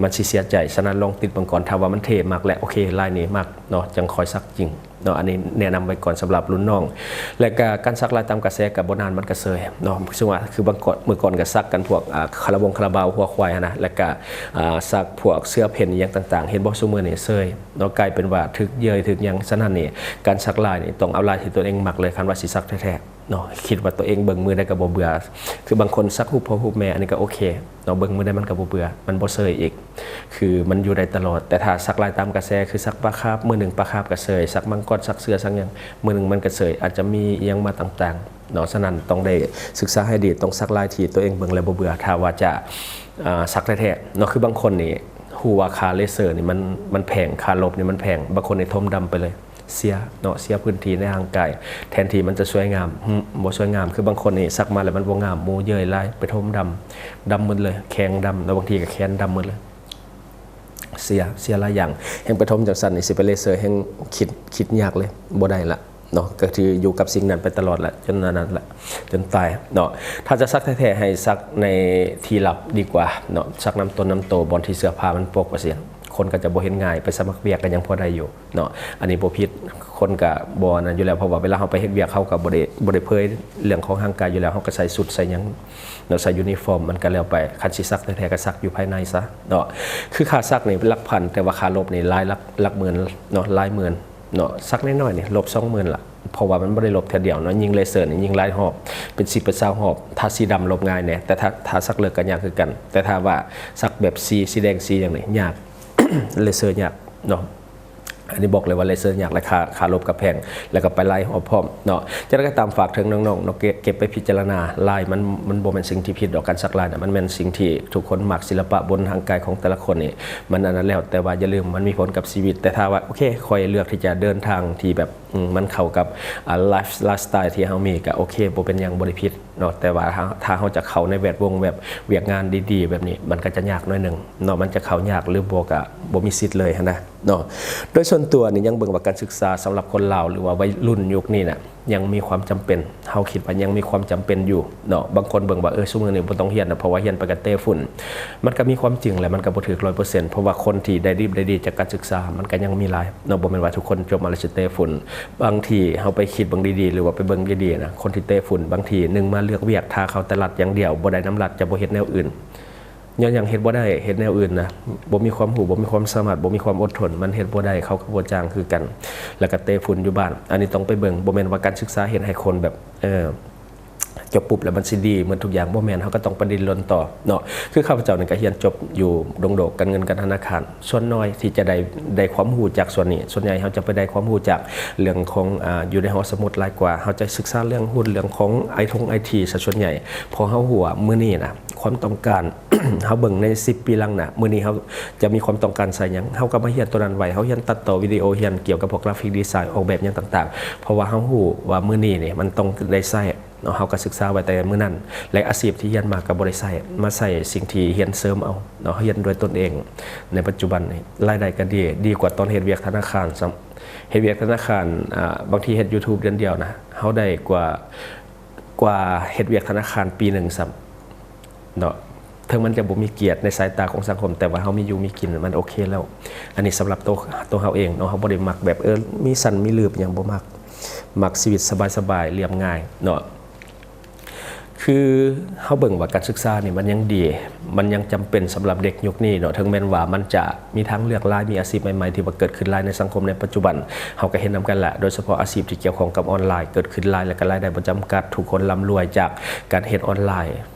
ມັນຊິເສຍໃຈ. ສະນັ້ນລອງຕິດເບິ່ງກ່ອນ, ຖ້າວ່າມັນເທ່ ມັກແລ້ວ ໂອເຄ ລາຍນີ້ມັກເນາະ, ຈັ່ງຄ່ອຍສັກຈິງເນາະ. ອັນນີ້ແນະນຳໄວ້ກ່ອນສຳລັບລຸ້ນນ້ອງ. ແລະກະການສັກລາຍຕາມກະແສ ກະບໍ່ນານມັນກະເຊີຍເນາະ. ຄືວ່າ ຄືບາງກ່ອນ ມື້ກ່ອນກະສັກກັນພວກ ອ່າ ຄາລາວົງຄາລາບາວ ຫົວຄວາຍຫັ້ນນະ, ແລະກະ ອ່າ ສັກພວກເສືອເພນອີ່ຫຍັງຕ່າງໆ, ເຫັນບໍ່ ຊຸມື້ນີ້ເຊີຍ ເນາະ, ກາຍເປັນວ່າຖືກເຍີ້ຍຖືກຫຍັງ. ສະນັ້ນນີ້ ການສັກລາຍນີ້ຕ້ອງເອົາລາຍທີ່ຕົວເອງມັກເລີຍ, ຄັນວ່າຊິສັກແທ້ໆເນາະ, ຄິດວ່າຕົວເອງເບິ່ງມື້ໃດກໍບໍ່ເບື່ອ. ຄືບາງຄົນສັກຮູບພໍ່ຮູບແມ່ ອັນນີ້ກໍໂອເຄເນາະ, ເບິ່ງມື້ໃດມັນກໍບໍ່ເບື່ອ, ມັນບໍ່ເຊີຍອີກ, ຄືມັນຢູ່ໄດ້ຕະຫຼອດ. ແຕ່ຖ້າສັກລາຍຕາມກະແສ ຄືສັກປາຄາບ, ມື້ໜຶ່ງປາຄາບກໍເຊີຍ, ສັກມັງກອນ ສັກເສືອ ສັກຫຍັງ, ມື້ໜຶ່ງມັນກໍເຊີຍ, ອາດຈະມີອີ່ຫຍັງມາຕ່າງໆເນາະ. ສະນັ້ນຕ້ອງໄດ້ສຶກສາໃຫ້ດີ, ຕ້ອງສັກລາຍທີ່ຕົວເອງເບິ່ງແລ້ວບໍ່ເບື່ອ ຖ້າວ່າຈະ ອ່າ ສັກແທ້ໆເນາະ. ຄືບາງຄົນນີ້ ຮູ້ວ່າຄ່າເລເຊີນີ້ມັນ ມັນແພງ, ຄ່າລົບນີ້ມັນແພງ, ບາງຄົນນີ້ຖົມດຳໄປເລີຍ, ເສຍເນາະ, ເສຍພື້ນທີ່ໃນຮ່າງກາຍ, ແທນທີ່ມັນຈະສວຍງາມ ຫຶ ບໍ່ສວຍງາມ. ຄືບາງຄົນນີ້ສັກມາແລ້ວມັນບໍ່ງາມ, ໝູເຍີ້ຍຫຼາຍ ໄປຖົມດຳ, ດຳໝົດເລີຍ, ແຂ້ງດຳ ແລ້ວບາງທີກໍແຂນດຳໝົດເລີຍ, ເສຍ ເສຍຫຼາຍຢ່າງ. ແຮ່ງໄປຖົມຈັ່ງຊັ້ນນີ້ ຊິໄປເລເຊີແຮ່ງຄິດ ຄິດຍາກເລີຍ, ບໍ່ໄດ້ລະ. ເນາະ, ກໍຄືຢູ່ກັບສິ່ງນັ້ນໄປຕະຫຼອດລະ ຈົນອັນນັ້ນລະ ຈົນຕາຍເນາະ. ຖ້າຈະສັກແທ້ໆ ໃຫ້ສັກໃນທີ່ລັບດີກວ່າເນາະ, ສັກນຳຕົນນຳໂຕ ບ່ອນທີ່ເສື້ອຜ້າມັນປົກວ່າຊັ້ນ, ຄົນກໍຈະບໍ່ເຫັນງ່າຍ, ໄປສະໝັກວຽກກໍຍັງພໍໄດ້ຢູ່ເນາະ. ອັນນີ້ບໍ່ຜິດ, ຄົນກໍບໍ່ອັນນັ້ນຢູ່ແລ້ວ, ເພາະວ່າເວລາເຮົາໄປເຮັດວຽກ ເຮົາກໍບໍ່ໄດ້ ບໍ່ໄດ້ເຜີຍເລື່ອງຂອງຮ່າງກາຍຢູ່ແລ້ວ, ເຮົາກໍໃສ່ຊຸດໃສ່ຫຍັງເນາະ, ໃສ່ຢູນິຟອມ ມັນກໍແລ້ວໄປ. ຄັນຊິສັກແທ້ໆ ກໍສັກຢູ່ພາຍໃນຊະເນາະ. ຄືຄ່າສັກນີ້ເປັນຫຼັກພັນ, ແຕ່ວ່າຄ່າລົບນີ້ຫຼາຍຫຼັກ ຫຼັກໝື່ນເນາະ, ຫຼາຍໝື່ນ. ເນາະ, ສັກນ້ອຍໆນີ້ລົບສອງໝື່ນລະ, ເພາະວ່າມັນບໍ່ໄດ້ລົບເທື່ອດຽວເນາະ, ຍິງເລເຊີນີ້ຍິງຫຼາຍຮອບ ເປັນສິບເປັນຊາວຮອບ, ທາສີດຳລົບງ່າຍແດ່, ແຕ່ຖ້າ ຖ້າສັກເລິກກໍຍາກຄືກັນ. ແຕ່ຖ້າວ່າສັກແບບສີ ສີແດງ ສີຫຍັງນີ້ຍາກ, ເລເຊີຍາກເນາະ. ອັນນີ້ບອກເລີຍວ່າເລເຊີຍາກ ແລະ ຄ່າ ຄ່າລົບກໍແພງ ແລ້ວກໍໄປຫຼາຍຮອບພ້ອມເນາະ. ຈັ່ງໃດກໍຕາມ ຝາກເຖິງນ້ອງໆເນາະ ເກັບ ເກັບໄປພິຈາລະນາ. ລາຍມັນ ມັນບໍ່ແມ່ນສິ່ງທີ່ຜິດດອກ ການສັກລາຍນະ ມັນແມ່ນສິ່ງທີ່ທຸກຄົນມັກ. ສິລະປະບົນຮ່າງກາຍຂອງແຕ່ລະຄົນນີ້ ມັນອັນນັ້ນແລ້ວ ແຕ່ວ່າຢ່າລືມ ມັນມີຜົນກັບຊີວິດ. ແຕ່ຖ້າວ່າ ໂອເຄ ຂ້ອຍເລືອກທີ່ຈະເດີນທາງທີ່ແບບ ອືມ ມັນເຂົ້າກັບ ອາ ໄລຟ໌ ໄລຟ໌ສະໄຕລ໌ທີ່ເຮົາມີ ກໍໂອເຄ ບໍ່ເປັນຫຍັງ ບໍ່ໄດ້ຜິດເນາະ. ແຕ່ວ່າຖ້າ ຖ້າເຮົາຈະເຂົ້າໃນແວດວົງແບບວຽກງານດີໆແບບນີ້ ມັນກໍຈະຍາກໜ້ອຍໜຶ່ງເນາະ. ມັນຈະເຂົ້າຍາກ ຫຼື ບໍ່ກໍບໍ່ມີສິດເລີຍຫັ້ນນະເນາະ. ໂດຍສ່ວນຕົວນີ້ຍັງເບິ່ງວ່າການສຶກສາສຳລັບຄົນລາວ ຫຼືວ່າໄວລຸ້ນຍຸກນີ້ນະ ຍັງມີຄວາມຈຳເປັນ. ເຮົາຄິດວ່າຍັງມີຄວາມຈຳເປັນຢູ່ເນາະ. ບາງຄົນເບິ່ງວ່າ ເອີ ຊຸມື້ນີ້ບໍ່ຕ້ອງຮຽນນະ ເພາະວ່າຮຽນໄປກໍເຕະຝຸ່ນ. ມັນກໍມີຄວາມຈິງ ແລະ ມັນກໍບໍ່ຖືກຮ້ອຍເປີເຊັນ ເພາະວ່າຄົນທີ່ໄດ້ດິບໄດ້ດີຈາກການສຶກສາ ມັນກໍຍັງມີຫຼາຍເນາະ. ບໍ່ແມ່ນວ່າທຸກຄົນຈົບມາແລ້ວຊິເຕະຝຸ່ນ. ບາງທີເຮົາໄປຄິດເບິ່ງດີໆ ຫຼືວ່າໄປເບິ່ງດີໆນະ ຄົນທີ່ເຕະຝຸ່ນ ບາງທີໜຶ່ງມາເລືອກວຽກ ຖ້າເຂົ້າແຕ່ລັດຢ່າງດຽວ ບໍ່ໄດ້ນຳລັດ ຈະບໍ່ເຮັດແນວອື່ນ. ຍ້ອນຫຍັງເຮັດບໍ່ໄດ້ ເຮັດແນວອື່ນນະ ບໍ່ມີຄວາມຮູ້ ບໍ່ມີຄວາມສາມາດ ບໍ່ມີຄວາມອົດທົນ ມັນເຮັດບໍ່ໄດ້ ເຂົາກໍບໍ່ຈ້າງຄືກັນ ແລ້ວກໍເຕະຝຸ່ນຢູ່ບ້ານ. ອັນນີ້ຕ້ອງໄປເບິ່ງ ບໍ່ແມ່ນວ່າການສຶກສາເຮັດໃຫ້ຄົນແບບ ເອີ ຈົບປຸບແລ້ວມັນຊິດີໝົດທຸກຢ່າງ ບໍ່ແມ່ນ. ເຮົາກໍຕ້ອງໄປດີ້ນລົນຕໍ່ເນາະ. ຄືຂ້າພະເຈົ້ານີ້ກໍຮຽນຈົບຢູ່ດົງໂດກ ການເງິນການທະນາຄານ. ສ່ວນໜ້ອຍທີ່ຈະໄດ້ ໄດ້ຄວາມຮູ້ຈາກສ່ວນນີ້ ສ່ວນໃຫຍ່ເຮົາຈະໄປໄດ້ຄວາມຮູ້ຈາກເລື່ອງຂອງ ອາ ຢູ່ໃນຫໍສະໝຸດຫຼາຍກວ່າ. ເຮົາຈະສຶກສາເລື່ອງຮຸ້ນ ເລື່ອງຂອງໄອທົງໄອທີ ຊະສ່ວນໃຫຍ່ ເພາະເຮົາຮູ້ວ່າມື້ນີ້ນະ ຄວາມຕ້ອງການ ເຮົາເບິ່ງໃນສິບປີຫຼັງໜ້າ ມື້ນີ້ເຮົາຈະມີຄວາມຕ້ອງການໃສ່ຫຍັງ ເຮົາກໍມາຮຽນຕົວນັ້ນໄວ້. ເຮົາຮຽນຕັດຕໍ່ວິດີໂອ ຮຽນກ່ຽວກັບພວກກຣາຟິກດີໄຊ ອອກແບບຫຍັງຕ່າງໆ ເພາະວ່າເຮົາຮູ້ວ່າມື້ນີ້ນີ້ມັນຕ້ອງໄດ້ໃຊ້ເນາະ. ເຮົາກໍສຶກສາໄວ້ແຕ່ມື້ນັ້ນ ແລະ ອາຊີບທີ່ຮຽນມາກໍບໍ່ໄດ້ໃຊ້ ມາໃຊ້ສິ່ງທີ່ຮຽນເສີມເອົາເນາະ. ຮຽນດ້ວຍຕົນເອງໃນປັດຈຸບັນນີ້ ລາຍໄດ້ກໍດີ ດີກວ່າຕອນເຮັດວຽກທະນາຄານຊ້ຳ. ເຮັດວຽກທະນາຄານ ອາ ບາງທີເຮັດ YouTube ເດືອນດຽວນະ ເຮົາໄດ້ກວ່າ ກວ່າເຮັດວຽກທະນາຄານປີໜຶ່ງຊ້ຳ ເນາະ. ເຖິງມັນຈະບໍ່ມີກຽດໃນສາຍຕາຂອງສັງຄົມ ແຕ່ວ່າເຮົາມີຢູ່ມີກິນ ມັນໂອເຄແລ້ວ. ອັນນີ້ສຳລັບໂຕ ໂຕເຮົາເອງເນາະ. ເຮົາບໍ່ໄດ້ມັກແບບ ເອີ ມີຊັ້ນມີລືບຫຍັງ ບໍ່ມັກ. ມັກຊີວິດສະບາຍໆ ລຽບງ່າຍເນາະ. ຄືເຮົາເບິ່ງວ່າການສຶກສານີ້ມັນຍັງດີ ມັນຍັງຈຳເປັນສຳລັບເດັກຍຸກນີ້ເນາະ. ເຖິງແມ່ນວ່າມັນຈະມີທາງເລືອກຫຼາຍ ມີອາຊີບໃໝ່ໆທີ່ວ່າເກີດຂຶ້ນຫຼາຍໃນສັງຄົມໃນປັດຈຸບັນ ເຮົາກໍເຫັນນຳກັນແຫຼະ ໂດຍສະເພາະອາຊີບທີ່ກ່ຽວຂ້ອງກັບອອນລາຍ ເກີດຂຶ້ນຫຼາຍ ແລະ ກໍລາຍໄດ້ບໍ່ຈຳກັດ. ທຸກຄົນລ່ຳລວຍຈາກການເຮັດອອນລາຍ.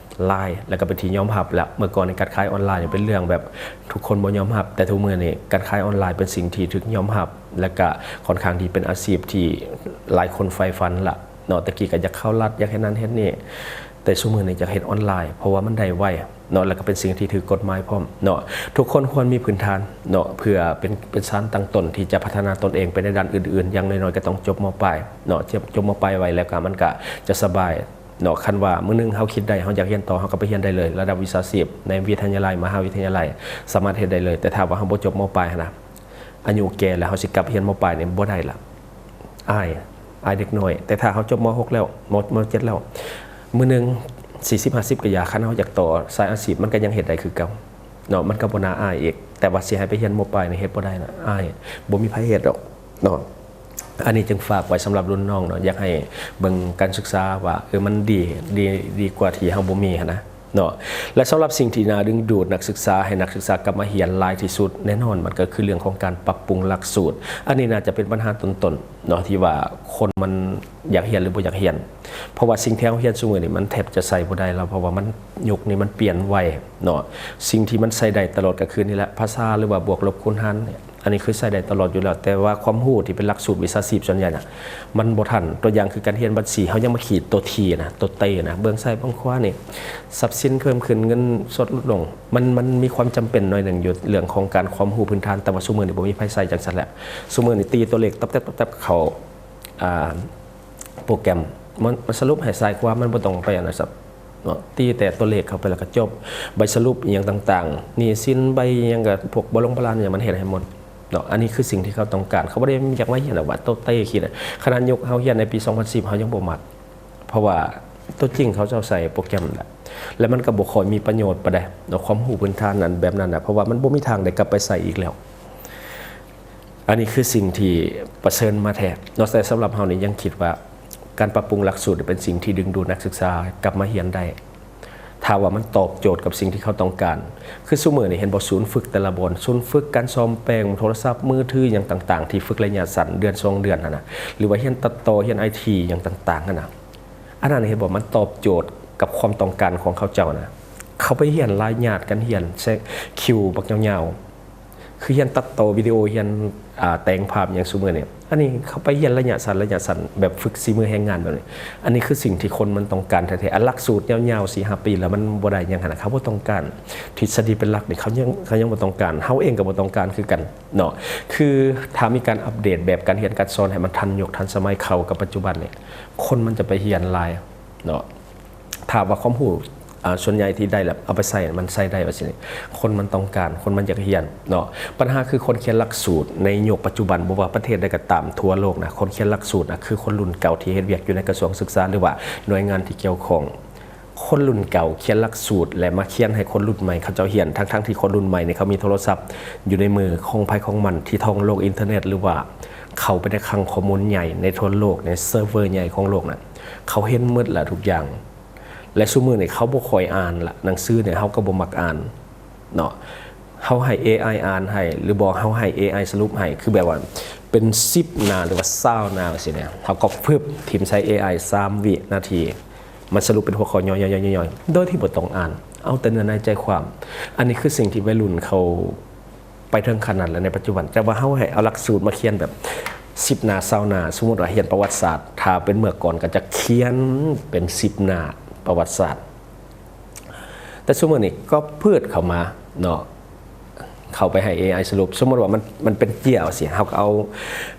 ຫຼາຍ ແລ້ວກໍເປັນທີ່ຍອມຮັບແລ້ວ. ເມື່ອກ່ອນນີ້ການຂາຍອອນລາຍເປັນເລື່ອງແບບທຸກຄົນບໍ່ຍອມຮັບ ແຕ່ທຸກມື້ນີ້ການຂາຍອອນລາຍເປັນສິ່ງທີ່ຖືກຍອມຮັບ ແລ້ວກໍຄ່ອນຂ້າງທີ່ເປັນອາຊີບທີ່ຫຼາຍຄົນໃຝ່ຝັນລະເນາະ. ແຕ່ກີ້ກໍຢາກເຂົ້າລັດ ຢາກເຮັດນັ້ນເຮັດນີ້ ແຕ່ຊຸມື້ນີ້ຢາກເຮັດອອນລາຍ ເພາະວ່າມັນໄດ້ໄວເນາະ ແລ້ວກໍເປັນສິ່ງທີ່ຖືກກົດໝາຍພ້ອມເນາະ. ທຸກຄົນຄວນມີພື້ນຖານເນາະ ເພື່ອເປັນ ເປັນສານຕັ້ງຕົ້ນທີ່ຈະພັດທະນາຕົນເອງໄປໃນດ້ານອື່ນໆ. ຢ່າງໜ້ອຍໆກໍຕ້ອງຈົບ ມ.ປາຍ ເນາະ. ຈົບ ມ.ປາຍໄວ້ແລ້ວກໍມັນກໍຈະສະບາຍ ເນາະ. ຄັນວ່າມື້ໜຶ່ງເຮົາຄິດໄດ້ ເຮົາຢາກຮຽນຕໍ່ ເຮົາກໍໄປຮຽນໄດ້ເລີຍ ລະດັບວິຊາຊີບໃນວິທະຍາໄລ ມະຫາວິທະຍາໄລ ສາມາດເຮັດໄດ້ເລີຍ. ແຕ່ຖ້າວ່າເຮົາບໍ່ຈົບ ມ.ປາຍ ຫັ້ນນະ ອາຍຸແກ່ແລ້ວ ເຮົາຊິກັບຮຽນ ມ.ປາຍ ນີ້ບໍ່ໄດ້ລະ ອາຍ ອາຍເດັກນ້ອຍ. ແຕ່ຖ້າເຮົາຈົບ ມ.ຫົກ ແລ້ວ ມ. ມ. ເຈັດ ແລ້ວ ມື້ໜຶ່ງສີ່ສິບຫ້າສິບກໍຢ່າ ຄັນເຮົາຢາກຕໍ່ສາຍອາຊີບ ມັນກໍຍັງເຮັດໄດ້ຄືເກົ່າເນາະ ມັນກໍບໍ່ໜ້າອາຍອີກ. ແຕ່ວ່າຊິໃຫ້ໄປຮຽນ ມ.ປາຍ ນີ້ເຮັດບໍ່ໄດ້ນະ ອາຍ ບໍ່ມີໃຜເຮັດດອກ ເນາະ. ອັນນີ້ຈຶ່ງຝາກໄວ້ສຳລັບລຸ້ນນ້ອງເນາະ ຢາກໃຫ້ເບິ່ງການສຶກສາວ່າ ເອີ ມັນດີ ດີ ດີກວ່າທີ່ເຮົາບໍ່ມີຫັ້ນນະເນາະ. ແລະ ສຳລັບສິ່ງທີ່ໜ້າດຶງດູດນັກສຶກສາ ໃຫ້ນັກສຶກສາກັບມາຮຽນຫຼາຍທີ່ສຸດ ແນ່ນອນມັນກໍຄືເລື່ອງຂອງການປັບປຸງຫຼັກສູດ. ອັນນີ້ໜ້າຈະເປັນບັນຫາຕົ້ນໆເນາະ ທີ່ວ່າຄົນມັນຢາກຮຽນ ຫຼື ບໍ່ຢາກຮຽນ ເພາະວ່າສິ່ງທີ່ເຮົາຮຽນຊຸມື້ນີ້ມັນແທບຈະໃຊ້ບໍ່ໄດ້ແລ້ວ ເພາະວ່າມັນ ຍຸກນີ້ມັນປ່ຽນໄວເນາະ. ສິ່ງທີ່ມັນໃຊ້ໄດ້ຕະຫຼອດກໍຄືນີ້ແຫຼະ ພາສາ ຫຼືວ່າບວກລົບຄູນຫານນີ້ ອັນນີ້ຄືໃຊ້ໄດ້ຕະຫຼອດຢູ່ແລ້ວ. ແຕ່ວ່າຄວາມຮູ້ທີ່ເປັນຫຼັກສູດວິຊາຊີບສ່ວນໃຫຍ່ນະ ມັນບໍ່ທັນ. ຕົວຢ່າງຄືການຮຽນບັນຊີ ເຮົາຍັງມາຂີດໂຕ T ນະ ໂຕ T ນະ ເບື້ອງຊ້າຍເບື້ອງຂວານີ້ ຊັບສິນເພີ່ມຂຶ້ນ ເງິນສົດຫຼຸດລົງ. ມັນ ມັນມີຄວາມຈຳເປັນໜ້ອຍໜຶ່ງຢູ່ເລື່ອງຂອງການຄວາມຮູ້ພື້ນຖານ ແຕ່ວ່າຊຸມື້ນີ້ບໍ່ມີໃຜໃຊ້ຈັ່ງຊັ້ນແຫຼະ. ຊຸມື້ນີ້ຕີຕົວເລກຕັບແຕັບໆ ເຂົ້າ ອ່າ ໂປຣແກຣມ ມັນ ມັນສະຫຼຸບໃຫ້ຊ້າຍຂວາ ມັນບໍ່ຕ້ອງໄປອັນນັ້ນຊ້ຳເນາະ. ຕີແຕ່ຕົວເລກເຂົ້າໄປແລ້ວກໍຈົບ. ໃບສະຫຼຸບອີ່ຫຍັງຕ່າງໆ ໜີ້ສິນ ໃບຫຍັງ ກໍພວກບໍລົງບໍລານຫຍັງ ມັນເຮັດໃຫ້ໝົດເນາະ. ອັນນີ້ຄືສິ່ງທີ່ເຂົາຕ້ອງການ. ເຂົາບໍ່ໄດ້ຢາກມາຮຽນດອກວ່າໂຕເຕຄິດນະ. ຂະໜາດຍຸກເຮົາຮຽນໃນປີສອງພັນສິບ ເຮົາຍັງບໍ່ມັກ ເພາະວ່າຕົວຈິງເຂົາເຈົ້າໃຊ້ໂປຣແກຣມແຫຼະ ແລະ ມັນກໍບໍ່ຄ່ອຍມີປະໂຫຍດປານໃດເນາະ ຄວາມຮູ້ພື້ນຖານນັ້ນແບບນັ້ນນະ ເພາະວ່າມັນບໍ່ມີທາງໄດ້ກັບໄປໃຊ້ອີກແລ້ວ. ອັນນີ້ຄືສິ່ງທີ່ປະເຊີນມາແທ້ເນາະ. ແຕ່ສຳລັບເຮົານີ້ຍັງຄິດວ່າ ການປັບປຸງຫຼັກສູດເປັນສິ່ງທີ່ດຶງດູດນັກສຶກສາກັບມາຮຽນໄດ້ ຖ້າວ່າມັນຕອບໂຈດກັບສິ່ງທີ່ເຂົາຕ້ອງການ. ຄືຊຸມື້ນີ້ເຫັນບໍ່ ສູນຝຶກແຕ່ລະບ່ອນ ສູນຝຶກການສ້ອມແປງໂທລະສັບມືຖືຫຍັງຕ່າງໆ ທີ່ຝຶກໄລຍະສັ້ນເດືອນສອງເດືອນຫັ້ນນະ ຫຼືວ່າຮຽນຕັດຕໍ່ ຮຽນໄອທີຫຍັງຕ່າງໆຫັ້ນນະ ອັນນັ້ນເຫັນບໍ່ ມັນຕອບໂຈດກັບຄວາມຕ້ອງການຂອງເຂົາເຈົ້ານະ. ເຂົາໄປຮຽນຫຼາຍຍາດກັນຮຽນ ແຊະຄິວບັກຍາວໆ. ຄືຮຽນຕັດຕໍ່ວິດີໂອ ຮຽນ ອ່າ ແຕ່ງພາບຫຍັງຊຸມື້ນີ້. ອັນນີ້ເຂົາໄປຮຽນໄລຍະສັ້ນ ໄລຍະສັ້ນ ແບບຝຶກສີມືແຮງງານແບບນີ້. ອັນນີ້ຄືສິ່ງທີ່ຄົນມັນຕ້ອງການແທ້ໆ. ອັນຫຼັກສູດຍາວໆ ສີ່ຫ້າປີແລ້ວ ມັນບໍ່ໄດ້ຫຍັງຫັ້ນນະ. ເຂົາບໍ່ຕ້ອງການທິດສະດີເປັນຫຼັກນີ້ ເຂົາຍັງ ເຂົາຍັງບໍ່ຕ້ອງການ. ເຮົາເອງກໍບໍ່ຕ້ອງການຄືກັນເນາະ. ຄືຖ້າມີການອັບເດດແບບການຮຽນການສອນໃຫ້ມັນທັນຍຸກທັນສະໄໝເຂົ້າກັບປັດຈຸບັນນີ້ ຄົນມັນຈະໄປຮຽນຫຼາຍເນາະ. ຖ້າວ່າຄວາມຮູ້ ອ່າ ສ່ວນໃຫຍ່ທີ່ໄດ້ແລ້ວເອົາໄປໃຊ້ ມັນໃຊ້ໄດ້ວ່າຊີ້ນີ້ ຄົນມັນຕ້ອງການ ຄົນມັນຢາກຮຽນເນາະ. ບັນຫາຄືຄົນຂຽນຫຼັກສູດໃນຍຸກປັດຈຸບັນ ບໍ່ວ່າປະເທດໃດກໍຕາມທົ່ວໂລກນະ ຄົນຂຽນຫຼັກສູດນະ ຄືຄົນລຸ້ນເກົ່າທີ່ເຮັດວຽກຢູ່ໃນກະຊວງສຶກສາ ຫຼືວ່າໜ່ວຍງານທີ່ກ່ຽວຂ້ອງ. ຄົນລຸ້ນເກົ່າຂຽນຫຼັກສູດ ແລະ ມາຂຽນໃຫ້ຄົນລຸ້ນໃໝ່ເຂົາເຈົ້າຮຽນ ທັງໆທີ່ຄົນລຸ້ນໃໝ່ນີ້ເຂົາມີໂທລະສັບຢູ່ໃນມືຂອງໃຜຂອງມັນ ທີ່ທ່ອງໂລກອິນເຕີເນັດ ຫຼືວ່າເຂົ້າໄປໃນຄັງຂໍ້ມູນໃຫຍ່ໃນທົ່ວໂລກ ໃນເຊີເວີໃຫຍ່ຂອງໂລກນະ. ເຂົາເຫັນໝົດລະທຸກຢ່າງ ແລະ ຊຸມື້ນີ້ເຂົາບໍ່ຄ່ອຍອ່ານລະ ໜັງສືນີ້ເຮົາກໍບໍ່ມັກອ່ານເນາະ. ເຮົາໃຫ້ເອໄອອ່ານໃຫ້ ຫຼືບໍ່ ເຮົາໃຫ້ເອໄອສະຫຼຸບໃຫ້ ຄືແບບວ່າເປັນສິບໜ້າ ຫຼືວ່າຊາວໜ້າຊີ້ນະ ເຮົາກໍຟຶບຖິ້ມໃສ່ເອໄອ ສາມວິນາທີ ມັນສະຫຼຸບເປັນຫົວຂໍ້ຍ່ອຍໆໆໆ ໂດຍທີ່ບໍ່ຕ້ອງອ່ານ ເອົາແຕ່ເນື້ອໃນໃຈຄວາມ. ອັນນີ້ຄືສິ່ງທີ່ໄວລຸ້ນເຂົາ ໄປເຖິງຂະໜາດແລ້ວໃນປັດຈຸບັນ. ແຕ່ວ່າເຮົາໃຫ້ເອົາຫຼັກສູດມາຂຽນແບບສິບໜ້າ ຊາວໜ້າ ສົມມຸດວ່າຮຽນປະຫວັດສາດ ຖ້າເປັນເມື່ອກ່ອນກໍຈະຂຽນເປັນສິບໜ້າປະຫວັດສາດ. ແຕ່ຊຸມື້ນີ້ກໍເປີດເຂົ້າມາເນາະ ເຂົ້າໄປໃຫ້ເອໄອສະຫຼຸບ. ສົມມຸດວ່າມັນ ມັນເປັນເຈ້ຍຊີ້ ເຮົາກໍເອົາ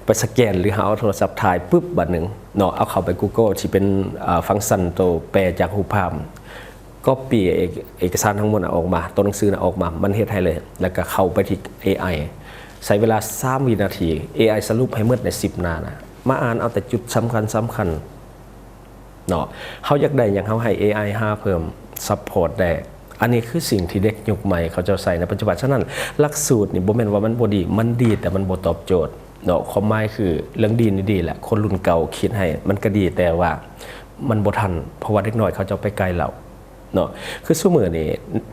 ໄປສະແກນ ຫຼືເຮົາເອົາໂທລະສັບຖ່າຍປຶບ ບາດໜຶ່ງເນາະ ເອົາເຂົ້າໄປ Google ທີ່ເປັນ ເອີ ຟັງຊັນໂຕແປຈາກຮູບພາບ ກັອບປີ້ເອກ ເອກະສານທັງໝົດນະອອກມາ ໂຕໜັງສືນະອອກມາ ມັນເຮັດໃຫ້ເລີຍ ແລ້ວກໍເຂົ້າໄປທີ່ເອໄອ ໃຊ້ເວລາສາມວິນາທີ ເອໄອສະຫຼຸບໃຫ້ໝົດໃນສິບໜ້ານະ. ມາອ່ານເອົາແຕ່ຈຸດສຳຄັນໆເນາະ. ເຮົາຢາກໄດ້ຫຍັງ ເຮົາໃຫ້ເອໄອຫາເພີ່ມ ຊັບພອດໄດ້. ອັນນີ້ຄືສິ່ງທີ່ເດັກຍຸກໃໝ່ເຂົາເຈົ້າໃຊ້ໃນປັດຈຸບັນ. ສະນັ້ນ ຫຼັກສູດນີ້ບໍ່ແມ່ນວ່າມັນບໍ່ດີ ມັນດີ ແຕ່ມັນບໍ່ຕອບໂຈດເນາະ. ຄວາມໝາຍຄືເລື່ອງດີນີ້ດີແຫຼະ ຄົນລຸ້ນເກົ່າຄິດໃຫ້ມັນກໍດີ ແຕ່ວ່າມັນບໍ່ທັນ ເພາະວ່າເດັກນ້ອຍເຂົາເຈົ້າໄປໄກແລ້ວ ເນາະ. ຄືຊຸມື້ນີ້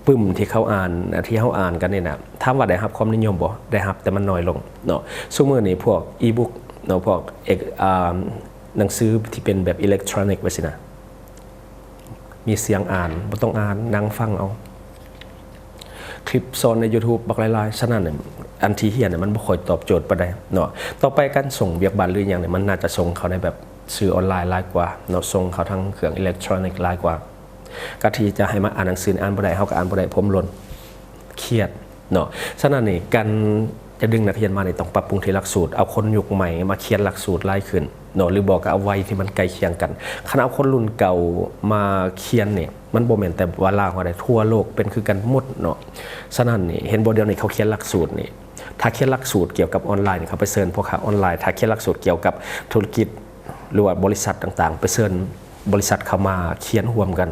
ປຶ້ມທີ່ເຂົາອ່ານ ທີ່ເຮົາອ່ານກັນນີ້ນະ ຖາມວ່າໄດ້ຮັບຄວາມນິຍົມບໍ່? ໄດ້ຮັບ ແຕ່ມັນໜ້ອຍລົງເນາະ. ຊຸມື້ນີ້ພວກອີບຸກເນາະ ພວກເອກ ອ່າ ໜັງສືທີ່ເປັນແບບອີເລັກໂທຣນິກວ່າຊີ້ນະ ມີສຽງອ່ານ ບໍ່ຕ້ອງອ່ານ ນັ່ງຟັງເອົາ. ຄລິບສອນໃນ YouTube ບັກຫຼາຍໆ. ສະນັ້ນ ອັນທີ່ຮຽນນະ ມັນບໍ່ຄ່ອຍຕອບໂຈດປານໃດເນາະ. ຕໍ່ໄປການສົ່ງວຽກບ້ານ ຫຼື ຫຍັງນີ້ ມັນໜ້າຈະສົ່ງເຂົ້າໃນແບບສື່ອອນລາຍຫຼາຍກວ່າເນາະ ສົ່ງເຂົ້າທາງເຄື່ອງອີເລັກໂທຣນິກຫຼາຍກວ່າ. ກະທີ່ຈະໃຫ້ມາອ່ານໜັງສືນີ້ ອ່ານບໍ່ໄດ້ ເຮົາກໍອ່ານບໍ່ໄດ້ ຜົມຫຼົ່ນ ຄຽດເນາະ. ສະນັ້ນນີ້ ການຈະດຶງນັກຮຽນມານີ້ ຕ້ອງປັບປຸງທີ່ຫຼັກສູດ ເອົາຄົນຍຸກໃໝ່ມາຂຽນຫຼັກສູດຫຼາຍຂຶ້ນເນາະ ຫຼືບໍ່ກໍເອົາໄວທີ່ມັນໃກ້ຄຽງກັນ. ຄັນເອົາຄົນລຸ້ນເກົ່າມາຂຽນນີ້ ມັນບໍ່ແມ່ນແຕ່ວ່າລາວເຮົາໃດ ທົ່ວໂລກເປັນຄືກັນໝົດເນາະ. ສະນັ້ນນີ້ ເຫັນບໍ່ ດຽວນີ້ເຂົາຂຽນຫຼັກສູດນີ້ ຖ້າຂຽນຫຼັກສູດກ່ຽວກັບອອນລາຍນີ້ ເຂົາໄປເຊີນພໍ່ຄ້າອອນລາຍ, ຖ້າຂຽນຫຼັກສູດກ່ຽວກັບທຸລະກິດ ຫຼືວ່າບໍລິສັດຕ່າງໆ ໄປເຊີນບໍລິສັດເຂົ້າມາຂຽນຮ່ວມກັນ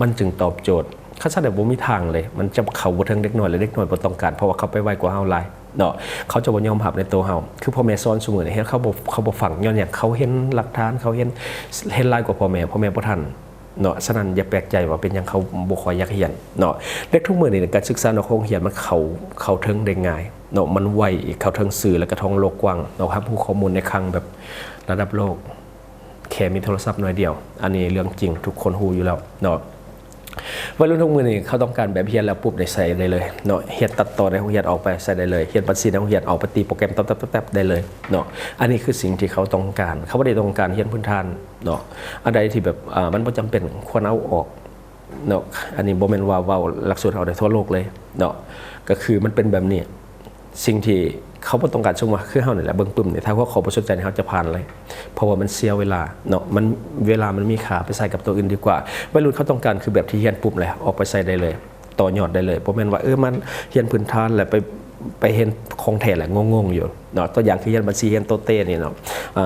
ມັນຈຶ່ງຕອບໂຈດ. ຄັນຊັ້ນແລ້ວບໍ່ມີທາງເລີຍ ມັນຈະເຂົ້າບໍ່ເຖິງເດັກນ້ອຍ ແລະ ເດັກນ້ອຍບໍ່ຕ້ອງການ ເພາະວ່າເຂົາໄປໄວກວ່າເຮົາຫຼາຍເນາະ. ເຂົາຈະບໍ່ຍອມຮັບໃນໂຕເຮົາ. ຄືພໍ່ແມ່ສອນຊຸມື້ນີ້ ເຮັດເຂົາບໍ່ ເຂົາບໍ່ຟັງ ຍ້ອນຫຍັງ? ເຂົາເຫັນຫຼັກຖານ ເຂົາເຫັນ ເຫັນຫຼາຍກວ່າພໍ່ແມ່ ພໍ່ແມ່ບໍ່ທັນ ເນາະ. ສະນັ້ນຢ່າແປກໃຈວ່າເປັນຫຍັງເຂົາບໍ່ຄ່ອຍຢາກຮຽນເນາະ. ເດັກທຸກມື້ນີ້ການສຶກສານອກໂຮງຮຽນມັນເຂົ້າ ເຂົ້າເຖິງໄດ້ງ່າຍເນາະ ມັນໄວອີກ ເຂົ້າເຖິງສື່ ແລະກະທ້ອງໂລກກວ້າງເນາະ ຮັບຮູ້ຂໍ້ມູນໃນຄັງແບບລະດັບໂລກ ແຄ່ມີໂທລະສັບໜ່ວຍດຽວ. ອັນນີ້ເລື່ອງຈິງ ທຸກຄົນຮູ້ຢູ່ແລ້ວເນາະ. ໄວລຸ້ນທຸກມື້ນີ້ເຂົາຕ້ອງການແບບຮຽນແລ້ວປຸບໄດ້ໃຊ້ໄດ້ເລີຍເນາະ ຮຽນຕັດຕໍ່ໃນໂຮງຮຽນອອກໄປໃຊ້ໄດ້ເລີຍ ຮຽນບັນຊີໃນໂຮງຮຽນອອກໄປຕີໂປຣແກຣມແຕັບໆໆໄດ້ເລີຍເນາະ. ອັນນີ້ຄືສິ່ງທີ່ເຂົາຕ້ອງການ ເຂົາບໍ່ໄດ້ຕ້ອງການຮຽນພື້ນຖານ ເນາະ. ອັນໃດທີ່ແບບ ອ່າ ມັນບໍ່ຈຳເປັນ ຄວນເອົາອອກເນາະ. ອັນນີ້ບໍ່ແມ່ນວ່າເວົ້າຫຼັກສູດເຮົາໄດ້ ທົ່ວໂລກເລີຍເນາະ ກໍຄືມັນເປັນແບບນີ້. ສິ່ງທີ່ເຂົາບໍ່ຕ້ອງການ ສົມມຸດວ່າຄືເຮົານີ້ແຫຼະ ເບິ່ງປຶ້ມນີ້ ຖ້າຫົວຂໍ້ບໍ່ສົນໃຈນີ້ ເຮົາຈະຜ່ານເລີຍ ເພາະວ່າມັນເສຍເວລາເນາະ. ມັນ ເວລາມັນມີຄ່າ ໄປໃຊ້ກັບໂຕອື່ນດີກວ່າ. ໄວລຸ້ນເຂົາຕ້ອງການຄືແບບທີ່ຮຽນປຸບແລ້ວອອກໄປໃຊ້ໄດ້ເລີຍ ຕໍ່ຍອດໄດ້ເລີຍ ບໍ່ແມ່ນວ່າ ເອີ ມາຮຽນພື້ນຖານແລ້ວໄປ ໄປຮຽນຂອງແທ້ແລ້ວງົງໆຢູ່ເນາະ. ຕົວຢ່າງຄືຮຽນບັນຊີ ຮຽນໂຕເຕນີ້ເນາະ ອ່າ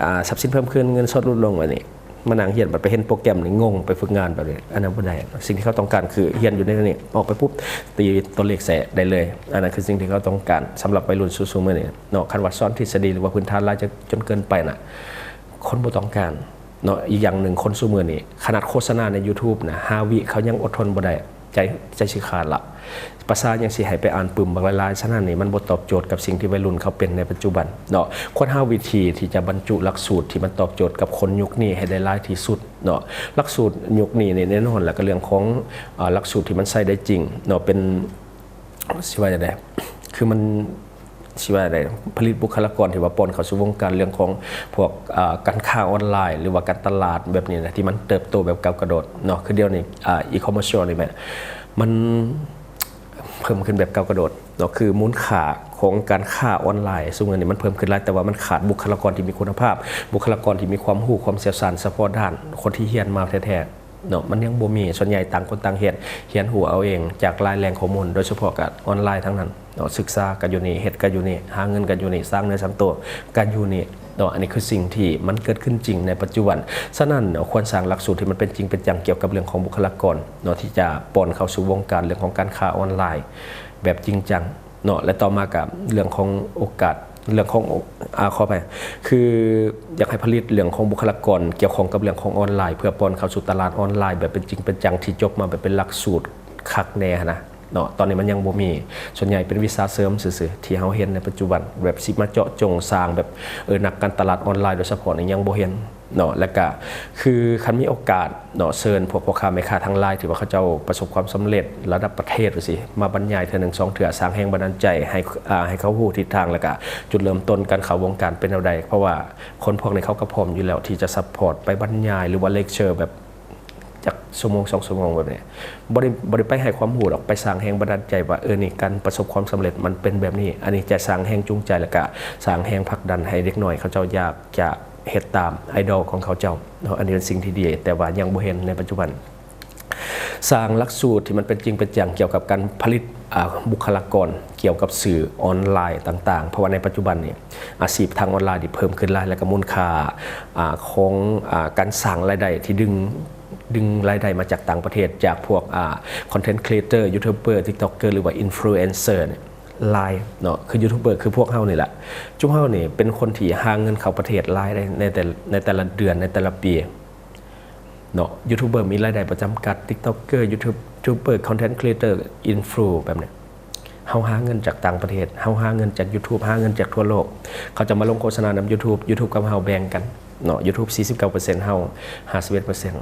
ອ່າ ຊັບສິນເພີ່ມຂຶ້ນ ເງິນສົດຫຼຸດລົງ ອັນນີ້ ມານັ່ງຮຽນ ບັດໄປເຫັນໂປຣແກຣມນີ້ງົງ ໄປຝຶກງານແບບນີ້ ອັນນັ້ນບໍ່ໄດ້. ສິ່ງທີ່ເຂົາຕ້ອງການຄືຮຽນຢູ່ໃນນີ້ ອອກໄປປຸບ ຕີຕົວເລກໃສ່ໄດ້ເລີຍ. ອັນນັ້ນຄືສິ່ງທີ່ເຂົາຕ້ອງການສຳລັບໄວລຸ້ນຊຸມື້ນີ້ເນາະ. ຄັນວ່າສອນທິດສະດີ ຫຼືວ່າພື້ນຖານຫຼາຍ ຈະຈົນເກີນໄປນະ ຄົນບໍ່ຕ້ອງການເນາະ. ອີກຢ່າງໜຶ່ງ ຄົນຊຸມື້ນີ້ ຂະໜາດໂຄສະນາໃນ YouTube ນະ ຫ້າວິ ເຂົາຍັງອົດທົນບໍ່ໄດ້ ໃຈ ໃຈຊິຂາດລະ ພາສາຫຍັງຊິໃຫ້ໄປອ່ານປຶ້ມບັກຫຼາຍໆ. ສະນັ້ນນີ້ ມັນບໍ່ຕອບໂຈດກັບສິ່ງທີ່ໄວລຸ້ນເຂົາເປັນໃນປັດຈຸບັນເນາະ. ຄວນຫາວິທີທີ່ຈະບັນຈຸຫຼັກສູດທີ່ມັນຕອບໂຈດກັບຄົນຍຸກນີ້ໃຫ້ໄດ້ຫຼາຍທີ່ສຸດເນາະ. ຫຼັກສູດຍຸກນີ້ນີ້ແນ່ນອນແລ້ວ ກໍເລື່ອງຂອງ ເອີ ຫຼັກສູດທີ່ມັນໃຊ້ໄດ້ຈິງເນາະ ເປັນ ຊິວ່າຈັ່ງໃດ ຄືມັນຊິວ່າໃດ ຜະລິດບຸກຄະລາກອນທີ່ວ່າປ່ອນເຂົ້າສູ່ວົງການເລື່ອງຂອງພວກ ອາ ການຄ້າອອນລາຍ ຫຼືວ່າການຕະຫຼາດແບບນີ້ນະ ທີ່ມັນເຕີບໂຕແບບກ້າວກະໂດດເນາະ. ຄືດຽວນີ້ ອາ e-commerce ນີ້ແມ່ນ ມັນເພີ່ມຂຶ້ນແບບກ້າວກະໂດດເນາະ. ຄືມູນຄ່າຂອງການຄ້າອອນລາຍຊຸມມື້ນີ້ມັນເພີ່ມຂຶ້ນຫຼາຍ ແຕ່ວ່າມັນຂາດບຸກຄະລາກອນທີ່ມີຄຸນນະພາບ, ບຸກຄະລາກອນທີ່ມີຄວາມຮູ້ຄວາມຊ່ຽວຊານສະເພາະດ້ານ, ຄົນທີ່ຮຽນມາແທ້ໆ ເນາະ ມັນຍັງບໍ່ມີ. ສ່ວນໃຫຍ່ຕ່າງຄົນຕ່າງຮຽນ, ຮຽນຮູ້ເອົາເອງຈາກຫຼາຍແຫຼ່ງຂໍ້ມູນ, ໂດຍສະເພາະກະອອນລາຍທັງນັ້ນເນາະ. ສຶກສາກະຢູ່ນີ້, ເຮັດກະຢູ່ນີ້, ຫາເງິນກະຢູ່ນີ້, ສ້າງເນື້ອສ້າງໂຕກະຢູ່ນີ້ເນາະ. ອັນນີ້ຄືສິ່ງທີ່ມັນເກີດຂຶ້ນຈິງໃນປັດຈຸບັນ. ສະນັ້ນເນາະ ຄວນສ້າງຫຼັກສູດທີ່ມັນເປັນຈິງເປັນຈັງກ່ຽວກັບເລື່ອງຂອງບຸກຄະລາກອນເນາະ ທີ່ຈະປ່ອນເຂົ້າສູ່ວົງການເລື່ອງຂອງການຄ້າອອນລາຍແບບຈິງຈັງ ເນາະ ແລະ ຕໍ່ມາກະເລື່ອງຂອງໂອກາດ ເລື່ອງຂອງ ອາ ຂໍອະໄພ ຄືຢາກໃຫ້ຜະລິດເລື່ອງຂອງບຸກຄະລາກອນກ່ຽວຂ້ອງກັບເລື່ອງຂອງອອນລາຍ ເພື່ອປ່ອນເຂົ້າສູ່ຕະຫຼາດອອນລາຍແບບເປັນຈິງເປັນຈັງ ທີ່ຈົບມາແບບເປັນຫຼັກສູດຄັກແນ່ຫັ້ນນະເນາະ. ຕອນນີ້ມັນຍັງບໍ່ມີ, ສ່ວນໃຫຍ່ເປັນວິຊາເສີມຊື່ໆ ທີ່ເຮົາເຫັນໃນປັດຈຸບັນ ແບບຊິມາເຈາະຈົງສ້າງແບບ ເອີ ນັກການຕະຫຼາດອອນລາຍໂດຍສະເພາະນີ້ຍັງບໍ່ເຫັນ ເນາະ. ແລ້ວກະຄືຄັນມີໂອກາດເນາະ ເຊີນພວກພໍ່ຄ້າແມ່ຄ້າທັງຫຼາຍທີ່ວ່າເຂົາເຈົ້າປະສົບຄວາມສຳເລັດລະດັບປະເທດຈັ່ງຊີ້ ມາບັນຍາຍເທື່ອໜຶ່ງສອງເທື່ອ ສ້າງແຮງບັນດານໃຈໃຫ້ ອາ ໃຫ້ເຂົາຮູ້ທິດທາງ ແລ້ວກະຈຸດເລີ່ມຕົ້ນການເຂົ້າວົງການເປັນແນວໃດ. ເພາະວ່າຄົນພວກນີ້ເຂົາກໍພ້ອມຢູ່ແລ້ວທີ່ຈະຊັບພອດ ໄປບັນຍາຍ ຫຼືວ່າເລັກເຊີແບບຈັກຊົ່ວໂມງສອງຊົ່ວໂມງແບບນີ້ ບໍ່ໄດ້ ບໍ່ໄດ້ໄປໃຫ້ຄວາມຮູ້ດອກ ໄປສ້າງແຮງບັນດານໃຈວ່າ ເອີ ນີ້ການປະສົບຄວາມສຳເລັດມັນເປັນແບບນີ້. ອັນນີ້ຈະສ້າງແຮງຈູງໃຈ ແລ້ວກະສ້າງແຮງຜັກດັນໃຫ້ເດັກນ້ອຍເຂົາເຈົ້າຢາກຈະ ເຮັດຕາມໄອດອລຂອງເຂົາເຈົ້າເນາະ. ອັນນີ້ເປັນສິ່ງທີ່ດີ ແຕ່ວ່າຍັງບໍ່ເຫັນໃນປັດຈຸບັນ. ສ້າງຫຼັກສູດທີ່ມັນເປັນຈິງເປັນຈັງກ່ຽວກັບການຜະລິດ ອາ ບຸກຄະລາກອນກ່ຽວກັບສື່ອອນລາຍຕ່າງໆ ເພາະວ່າໃນປັດຈຸບັນນີ້ອາຊີບທາງອອນລາຍນີ້ເພີ່ມຂຶ້ນຫຼາຍ ແລ້ວກໍມູນຄ່າ ອາ ຂອງ ອາ ການສ້າງລາຍໄດ້ທີ່ດຶງ ດຶງລາຍໄດ້ມາຈາກຕ່າງປະເທດ ຈາກພວກ ອາ ຄອນເທັນຄຣີເອເຕີ ຢູທູບເບີ ຕິກຕັອກເກີ ຫຼືວ່າອິນຟລູເອນເຊີນີ້ຫຼາຍເນາະ. ຄືຢູທູບເບີຄືພວກເຮົານີ້ແຫຼະ ຈຸມເຮົານີ້ເປັນຄົນທີ່ຫາເງິນເຂົ້າປະເທດຫຼາຍເດ້ ໃນແຕ່ ໃນແຕ່ລະເດືອນ ໃນແຕ່ລະປີເນາະ. ຢູທູບເບີມີລາຍໄດ້ບໍ່ຈຳກັດ ຕິກຕັອກເກີ ຢູທູບເບີ ຄອນເທັນຄຣີເອເຕີ ອິນຟລູແບບນີ້ ເຮົາຫາເງິນຈາກຕ່າງປະເທດ ເຮົາຫາເງິນຈາກຢູທູບ ຫາເງິນຈາກທົ່ວໂລກ. ເຂົາຈະມາລົງໂຄສະນານຳຢູທູບ ຢູທູບກັບເຮົາແບ່ງກັນເນາະ ຢູທູບສີ່ສິບເກົ້າເປີເຊັນ ເຮົາຫ້າສິບເອັດເປີເຊັນ.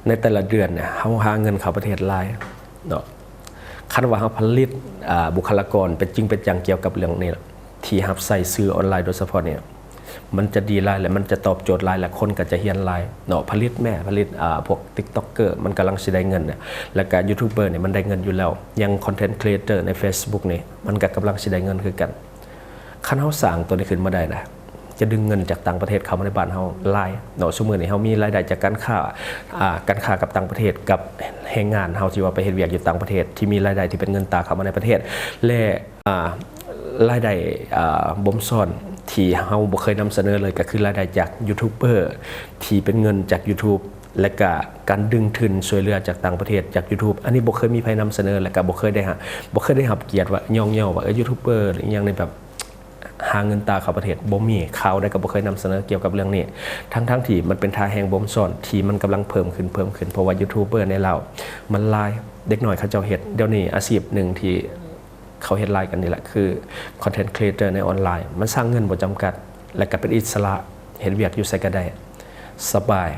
ໃນແຕ່ລະເດືອນເນຍ ເຮົາຫາເງິນເຂົ້າປະເທດຫຼາຍເນາະ. ຄັນວ່າເຮົາຜະລິດ ອາ ບຸກຄະລາກອນເປັນຈິງເປັນຈັງກ່ຽວກັບເລື່ອງນີ້ ທີ່ຮັບໃຊ້ສື່ອອນລາຍໂດຍສະເພາະນີ້ ມັນຈະດີຫຼາຍ ແລະ ມັນຈະຕອບໂຈດຫຼາຍ ແລະ ຄົນກໍຈະຮຽນຫຼາຍເນາະ. ຜະລິດແມ່ ຜະລິດ ອາ ພວກຕິກຕັອກເກີ ມັນກຳລັງຊິໄດ້ເງິນນະ ແລ້ວກໍຢູທູບເບີນີ້ມັນໄດ້ເງິນຢູ່ແລ້ວ. ຢ່າງຄອນເທັນຄຣີເອເຕີໃນເຟສບຸກນີ້ ມັນກໍກຳລັງຊິໄດ້ເງິນຄືກັນ. ຄັນເຮົາສ້າງຕົວນີ້ຂຶ້ນມາໄດ້ນະ ຈະດຶງເງິນຈາກຕ່າງປະເທດເຂົ້າມາໃນບ້ານເຮົາຫຼາຍເນາະ. ຊຸມມື້ນີ້ເຮົາມີລາຍໄດ້ຈາກການຄ້າ ອາ ການຄ້າກັບຕ່າງປະເທດ ກັບແຮງງານເຮົາທີ່ວ່າໄປເຮັດວຽກຢູ່ຕ່າງປະເທດ ທີ່ມີລາຍໄດ້ທີ່ເປັນເງິນຕາເຂົ້າມາໃນປະເທດ ແລະ ອາ ລາຍໄດ້ ອາ ບົ່ມຊ້ອນທີ່ເຮົາບໍ່ເຄີຍນຳສະເໜີເລີຍ ກໍຄືລາຍໄດ້ຈາກຢູທູບເບີ ທີ່ເປັນເງິນຈາກຢູທູບ ແລະກະການດຶງທຶນຊ່ວຍເຫຼືອຈາກຕ່າງປະເທດ ຈາກຢູທູບ. ອັນນີ້ບໍ່ເຄີຍມີໃຜນຳສະເໜີ ແລະກະບໍ່ເຄີຍໄດ້ຮັບ ບໍ່ເຄຍໄດ້ຮັບກຽດວ່າຍ້ອງຍໍວ່າ ເອີ ຢູທູບເບີ ອີ່ຫຍັງນີ້ແບບຫາເງິນຕາເຂົ້າປະເທດ ບໍ່ມີ. ຂ່າວໃດກໍບໍ່ເຄີຍນຳສະເໜີກ່ຽວກັບເລື່ອງນີ້ ທັງໆທີ່ມັນເປັນທ່າແຮງບົ່ມຊ້ອນທີ່ມັນກຳລັງເພີ່ມຂຶ້ນ ເພີ່ມຂຶ້ນ ເພາະວ່າຢູທູບເບີໃນລາວມັນຫຼາຍ. ເດັກນ້ອຍເຂົາເຈົ້າເຮັດ ດຽວນີ້ອາຊີບໜຶ່ງທີ່ ເຂົາເຮັດຫຼາຍກັນນີ້ແຫຼະ ຄືຄອນເທັນຄຣີເອເຕີໃນອອນລາຍ ມັນສ້າງເງິນບໍ່ຈຳກັດ ແລະກະເປັນອິດສະຫຼະ ເຮັດວຽກຢູ່ໃສກະໄດ້ ສະບາຍ.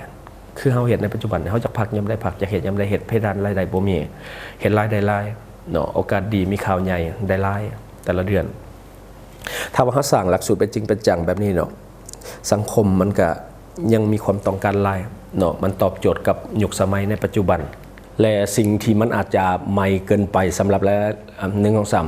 ຄືເຮົາເຮັດໃນປັດຈຸບັນ ເຮົາຢາກພັກຍາມໃດພັກ ຢາກເຮັດຍາມໃດເຮັດ ເພດານລາຍໄດ້ບໍ່ມີ ເຮັດຫຼາຍໄດ້ຫຼາຍເນາະ. ໂອກາດດີ ມີຂ່າວໃຫຍ່ໄດ້ຫຼາຍແຕ່ລະເດືອນ. ຖ້າວ່າເຮົາສ້າງຫຼັກສູດເປັນຈິງເປັນຈັງແບບນີ້ເນາະ ສັງຄົມມັນກະຍັງມີຄວາມຕ້ອງການຫຼາຍເນາະ ມັນຕອບໂຈດກັບຍຸກສະໄໝໃນປັດຈຸບັນ ແລະ ສິ່ງທີ່ມັນອາດຈະໃໝ່ເກີນໄປສຳລັບຫຼາຍ ອາ ໜຶ່ງ ສອງ ສາມ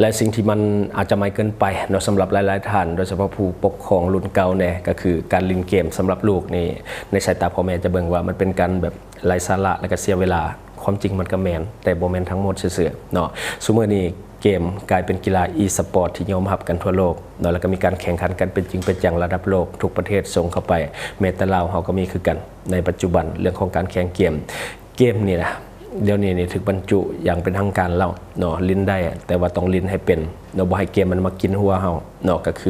ແລະ ສິ່ງທີ່ມັນອາດຈະໃໝ່ເກີນໄປເນາະ ສຳລັບຫຼາຍໆທ່ານ ໂດຍສະເພາະຜູ້ປົກຄອງລຸ້ນເກົ່າແດ່ ກໍຄືການຫຼິ້ນເກມສຳລັບລູກນີ້ ໃນສາຍຕາພໍ່ແມ່ຈະເບິ່ງວ່າມັນເປັນການແບບໄຮ້ສາລະ ແລະ ກໍເສຍເວລາ. ຄວາມຈິງມັນກໍແມ່ນ ແຕ່ບໍ່ແມ່ນທັງໝົດຊື່ໆເນາະ. ຊຸມມື້ນີ້ເກມກາຍເປັນກິລາອີສະປອດທີ່ຍອມຮັບກັນທົ່ວໂລກເນາະ ແລ້ວກໍມີການແຂ່ງຂັນກັນເປັນຈິງເປັນຈັງລະດັບໂລກ ທຸກປະເທດສົ່ງເຂົ້າໄປ. ແມ້ແຕ່ລາວເຮົາກໍມີຄືກັນໃນປັດຈຸບັນ ເລື່ອງຂອງການແຂ່ງເກມ. ເກມນີ້ນະ ດຽວນີ້ນີ້ຖືກບັນຈຸຢ່າງເປັນທາງການແລ້ວເນາະ ຫຼິ້ນໄດ້ ແຕ່ວ່າຕ້ອງຫຼິ້ນໃຫ້ເປັນ ເນາະ ບໍ່ໃຫ້ເກມມັນມາກິນຫົວເຮົາເນາະ. ກໍຄື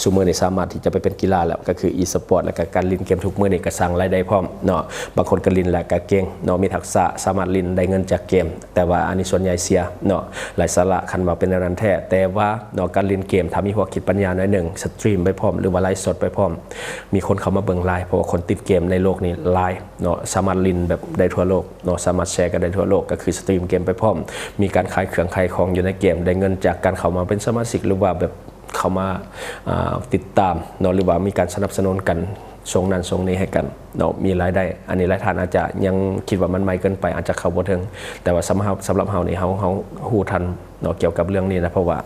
ຊຸມື້ນີ້ສາມາດທີ່ຈະໄປເປັນກິລາແລ້ວ ກໍຄືອີສະປອດ ແລ້ວກໍການຫຼິ້ນເກມທຸກມື້ນີ້ກໍສ້າງລາຍໄດ້ພ້ອມເນາະ. ບາງຄົນກໍຫຼິ້ນແລ້ວກໍເກັ່ງເນາະ ມີທັກສະ ສາມາດຫຼິ້ນໄດ້ເງິນຈາກເກມ ແຕ່ວ່າອັນນີ້ສ່ວນໃຫຍ່ເສຍເນາະ ໄຮ້ສາລະ ຄັນວ່າເປັນແນວນັ້ນແທ້. ແຕ່ວ່າເນາະ ການຫຼິ້ນເກມ ຖ້າມີຫົວຄິດປັນຍາໜ້ອຍໜຶ່ງ ສະຕຣີມໄປພ້ອມ ຫຼືວ່າໄລຟ໌ສົດໄປພ້ອມ ມີຄົນເຂົ້າມາເບິ່ງຫຼາຍ ເພາະວ່າຄົນຕິດເກມໃນໂລກນີ້ຫຼາຍເນາະ ສາມາດຫຼິ້ນແບບໄດ້ທົ່ວໂລກເນາະ ສາມາດແຊກັນໄດ້ທົ່ວໂລກ ກໍຄືສະຕຣີມເກມໄປພ້ອມ ມີການຂາຍເຄື່ອງຂາຍຂອງຢູ່ໃນເກມ ໄດ້ເງິນຈາກການເຂົ້າມາເປັນສະມາຊິກ ຫຼືວ່າແບບເຂົ້າມາ ອ່າ ຕິດຕາມເນາະ ຫຼືວ່າມີການສະໜັບສະໜູນກັນ ສົ່ງນັ້ນສົ່ງນີ້ໃຫ້ກັນເນາະ ມີລາຍໄດ້. ອັນນີ້ຫຼາຍທ່ານອາດຈະຍັງຄິດວ່າມັນໃໝ່ເກີນໄປ ອາດຈະເຂົ້າບໍ່ເຖິງ ແຕ່ວ່າສຳລັບເຮົາ ສຳລັບເຮົານີ້ ເຮົາ ເຮົາຮູ້ທັນເນາະ ກ່ຽວກັບເລື່ອງນີ້ນະ ເພາະວ່າ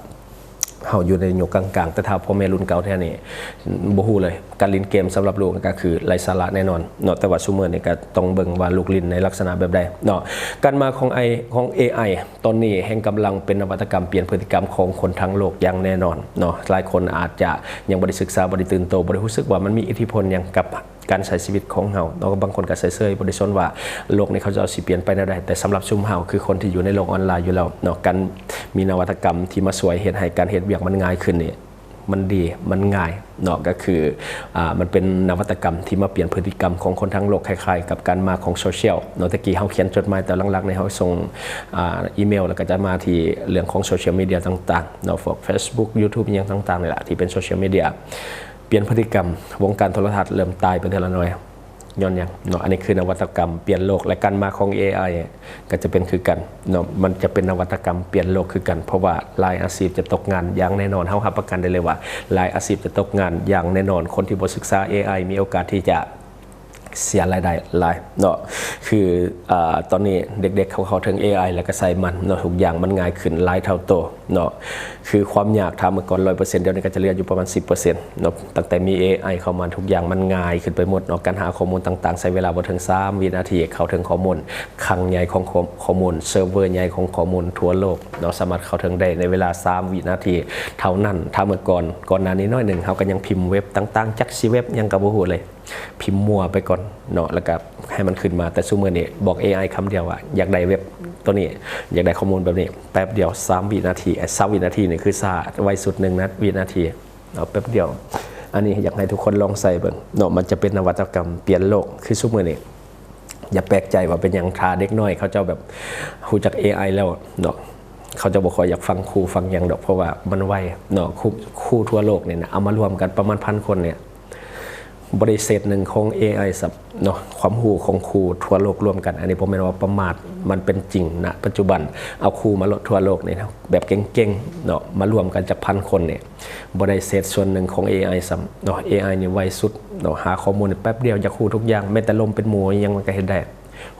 ເຮົາຢູ່ໃນຍຸກກາງໆ ແຕ່ຖ້າພໍ່ແມ່ລຸ້ນເກົ່າແທ້ນີ້ບໍ່ຮູ້ເລີຍ ການຫຼິ້ນເກມສຳລັບລູກກໍຄືໄຮ້ສາລະແນ່ນອນເນາະ. ແຕ່ວ່າຊຸມື້ນີ້ກໍຕ້ອງເບິ່ງວ່າລູກຫຼິ້ນໃນລັກສະນະແບບໃດເນາະ. ການມາຂອງໄອ ຂອງເອໄອຕອນນີ້ແຮ່ງກຳລັງເປັນນະວັດຕະກຳປ່ຽນພຶດຕິກຳຂອງຄົນທັງໂລກຢ່າງແນ່ນອນເນາະ. ຫຼາຍຄົນອາດຈະຍັງບໍ່ໄດ້ສຶກສາ ບໍ່ໄດ້ຕື່ນໂຕ ບໍ່ໄດ້ຮູ້ສຶກວ່າມັນມີອິດທິພົນຫຍັງກັບ ການໃຊ້ຊີວິດຂອງເຮົາເນາະ. ບາງຄົນກໍເສຍເສີຍ ບໍ່ໄດ້ສົນວ່າໂລກນີ້ເຂົາເຈົ້າຊິປ່ຽນໄປແນວໃດ, ແຕ່ສຳລັບຊຸມເຮົາ ຄືຄົນທີ່ຢູ່ໃນໂລກອອນລາຍຢູ່ແລ້ວເນາະ, ການມີນະວັດຕະກຳທີ່ມາຊ່ວຍເຮັດໃຫ້ການເຮັດວຽກມັນງ່າຍຂຶ້ນນີ້ ມັນດີ ມັນງ່າຍເນາະ. ກໍຄື ອ່າ ມັນເປັນນະວັດຕະກຳທີ່ມາປ່ຽນພຶດຕິກຳຂອງຄົນທັງໂລກ ຄ້າຍໆກັບການມາຂອງໂຊຊຽວເນາະ. ແຕ່ກີ້ເຮົາຂຽນຈົດໝາຍ ແຕ່ຫຼັງໆນີ້ເຮົາສົ່ງ ອ່າ ອີເມວ ແລ້ວກໍຈະມາທີ່ເລື່ອງຂອງໂຊຊຽວມີເດຍຕ່າງໆເນາະ, ພວກເຟສບຸກ ຢູທູບ ອີ່ຫຍັງຕ່າງໆນີ້ແຫຼະ ທີ່ເປັນໂຊຊຽວມີເດຍ. ປ່ຽນພຶດຕິກຳ, ວົງການໂທລະທັດເລີ່ມຕາຍໄປເທື່ອລະໜ້ອຍ. ຍ້ອນຫຍັງເນາະ? ອັນນີ້ຄືນະວັດຕະກຳປ່ຽນໂລກ ແລະ ການມາຂອງເອໄອກໍຈະເປັນຄືກັນເນາະ, ມັນຈະເປັນນະວັດຕະກຳປ່ຽນໂລກຄືກັນ, ເພາະວ່າຫຼາຍອາຊີບຈະຕົກງານຢ່າງແນ່ນອນ. ເຮົາຮັບປະກັນໄດ້ເລີຍວ່າຫຼາຍອາຊີບຈະຕົກງານຢ່າງແນ່ນອນ. ຄົນທີ່ບໍ່ສຶກສາເອໄອ ມີໂອກາດທີ່ຈະເສຍລາຍໄດ້ຫຼາຍເນາະ. ຄື ອາ ຕອນນີ້ເດັກໆເຂົາເຂົ້າເຖິງເອໄອ ແລ້ວກໍໃຊ້ມັນເນາະ, ທຸກຢ່າງມັນງ່າຍຂຶ້ນຫຼາຍເທົ່າໂຕ. ເນາະ, ຄືຄວາມຍາກ ຖ້າເມື່ອກ່ອນຮ້ອຍເປີເຊັນ ດຽວນີ້ກໍຈະເຫຼືອຢູ່ປະມານສິບເປີເຊັນເນາະ. ຕັ້ງແຕ່ມີເອໄອເຂົ້າມາ ທຸກຢ່າງມັນງ່າຍຂຶ້ນໄປໝົດເນາະ. ການຫາຂໍ້ມູນຕ່າງໆ ໃຊ້ເວລາບໍ່ເຖິງສາມວິນາທີ ເຂົ້າເຖິງຂໍ້ມູນຄັ້ງໃຫຍ່ຂອງຂໍ້ ຂໍ້ມູນ ເຊີເວີໃຫຍ່ຂອງຂໍ້ມູນທົ່ວໂລກເນາະ, ສາມາດເຂົ້າເຖິງໄດ້ໃນເວລາສາມວິນາທີເທົ່ານັ້ນ. ຖ້າເມື່ອກ່ອນ ກ່ອນໜ້ານີ້ໜ້ອຍໜຶ່ງ ເຮົາກໍຍັງພິມເວັບຕ່າງໆ ຈັກຊິເວັບຫຍັງກໍບໍ່ຮູ້ເລີຍ. ພິມມົ້ວໄປກ່ອນເນາະ ແລ້ວກໍໃຫ້ມັນຂຶ້ນມາ. ແຕ່ຊຸມື້ນີ້ບອກເອໄອຄຳດຽວວ່າ ຢາກໄດ້ເວັບໂຕນີ້ ຢາກໄດ້ຂໍ້ມູນແບບນີ້ ແປັບດຽວ ສາມວິນາທີ. ສາມວິນາທີນີ້ຄືຊ້າ ໄວສຸດໜຶ່ງນະ ວິນາທີເນາະ, ແປັບດຽວ. ອັນນີ້ຢາກໃຫ້ທຸກຄົນລອງໃຊ້ເບິ່ງເນາະ, ມັນຈະເປັນນະວັດຕະກຳປ່ຽນໂລກ. ຄືຊຸມື້ນີ້ ຢ່າແປກໃຈວ່າເປັນຫຍັງ ຖ້າເດັກນ້ອຍເຂົາເຈົ້າແບບຮູ້ຈັກເອໄອແລ້ວເນາະ, ເຂົາເຈົ້າບໍ່ຄ່ອຍຢາກຟັງຄູຟັງຫຍັງດອກ ເພາະວ່າມັນໄວເນາະ. ຄູ ຄູທົ່ວໂລກນີ້ນະ ເອົາມາລວມກັນປະມານພັນຄົນນີ້ ບໍ່ໄດ້ເສດໜຶ່ງຂອງເອໄອຊ້ຳເນາະ, ຄວາມຮູ້ຂອງຄູທົ່ວໂລກລວມກັນ. ອັນນີ້ບໍ່ແມ່ນວ່າປະໝາດ, ມັນເປັນຈິງນະປັດຈຸບັນ. ເອົາຄູມາໂລດທົ່ວໂລກນີ້ນະ ແບບເກັ່ງໆເນາະ, ມາລວມກັນຈັກພັນຄົນນີ້ ບໍ່ໄດ້ເສດສ່ວນໜຶ່ງຂອງເອໄອຊ້ຳເນາະ. ເອໄອນີ້ໄວສຸດເນາະ, ຫາຂໍ້ມູນນີ້ແປັບດຽວ ຢາກຮູ້ທຸກຢ່າງ, ແມ້ແຕ່ລົມເປັນໝູ່ຫຍັງມັນກໍເຮັດໄດ້.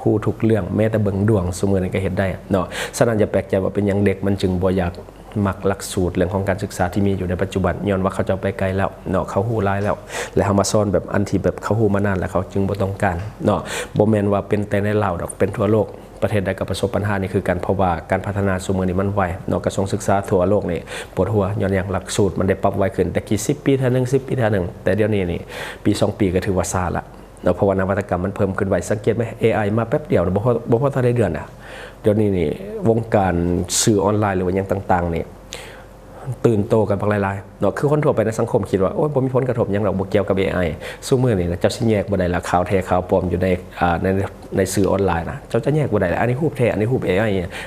ຮູ້ທຸກເລື່ອງ, ແມ້ແຕ່ເບິ່ງດວງ ຊຸມື້ນີ້ກໍເຮັດໄດ້ເນາະ. ສະນັ້ນ ຢ່າແປກໃຈວ່າເປັນຫຍັງເດັກມັນຈຶ່ງບໍ່ຢາກມັກຫຼັກສູດເລື່ອງຂອງການສຶກສາທີ່ມີຢູ່ໃນປັດຈຸບັນ, ຍ້ອນວ່າເຂົາເຈົ້າໄປໄກແລ້ວເນາະ, ເຂົາຮູ້ຫຼາຍແລ້ວ. ແລະ ເຮົາມາສອນແບບອັນທີ່ແບບເຂົາຮູ້ມານານແລ້ວ ເຂົາຈຶ່ງບໍ່ຕ້ອງການເນາະ. ບໍ່ແມ່ນວ່າເປັນແຕ່ໃນລາວດອກ, ເປັນທົ່ວໂລກ. ປະເທດໃດກໍປະສົບບັນຫານີ້ຄືກັນ, ເພາະວ່າການພັດທະນາຊຸມື້ນີ້ມັນໄວເນາະ. ກະຊວງສຶກສາທົ່ວໂລກນີ້ປວດຫົວ ຍ້ອນຫຍັງ? ຫຼັກສູດມັນໄດ້ປັບໄວຂຶ້ນ. ແຕ່ກີ້ສິບປີເທື່ອໜຶ່ງ, ສິບປີເທື່ອໜຶ່ງ, ແຕ່ດຽວນີ້ນີ້ ປີສອງປີກໍຖືວ່າຊ້າລະ. ເນາະ, ເພາະວ່ານະວັດຕະກຳມັນເພີ່ມຂຶ້ນໄວ. ສັງເກດໄໝ? ເອໄອມາແປັບດຽວນະ, ບໍ່ພໍ ບໍ່ພໍທັນໄດ້ເດືອນນະ. ດຽວນີ້ນີ້ ວົງການສື່ອອນລາຍ ຫຼືວ່າຫຍັງຕ່າງໆນີ້ ຕື່ນໂຕກັນບັກຫຼາຍໆເນາະ. ຄືຄົນທົ່ວໄປໃນສັງຄົມຄິດວ່າ ໂອ້ຍ ບໍ່ມີຜົນກະທົບຫຍັງດອກ, ບໍ່ກ່ຽວກັບເອໄອ. ຊຸມື້ນີ້ນະ ເຈົ້າຊິແຍກບໍ່ໄດ້ລະ, ຂ່າວແທ້ຂ່າວປອມຢູ່ໃນ ອ່າ ໃນ ໃນສື່ອອນລາຍນະ, ເຈົ້າຈະແຍກບໍ່ໄດ້ລະ, ອັນນີ້ຮູບແທ້ ອັນນີ້ຮູບເອໄອ.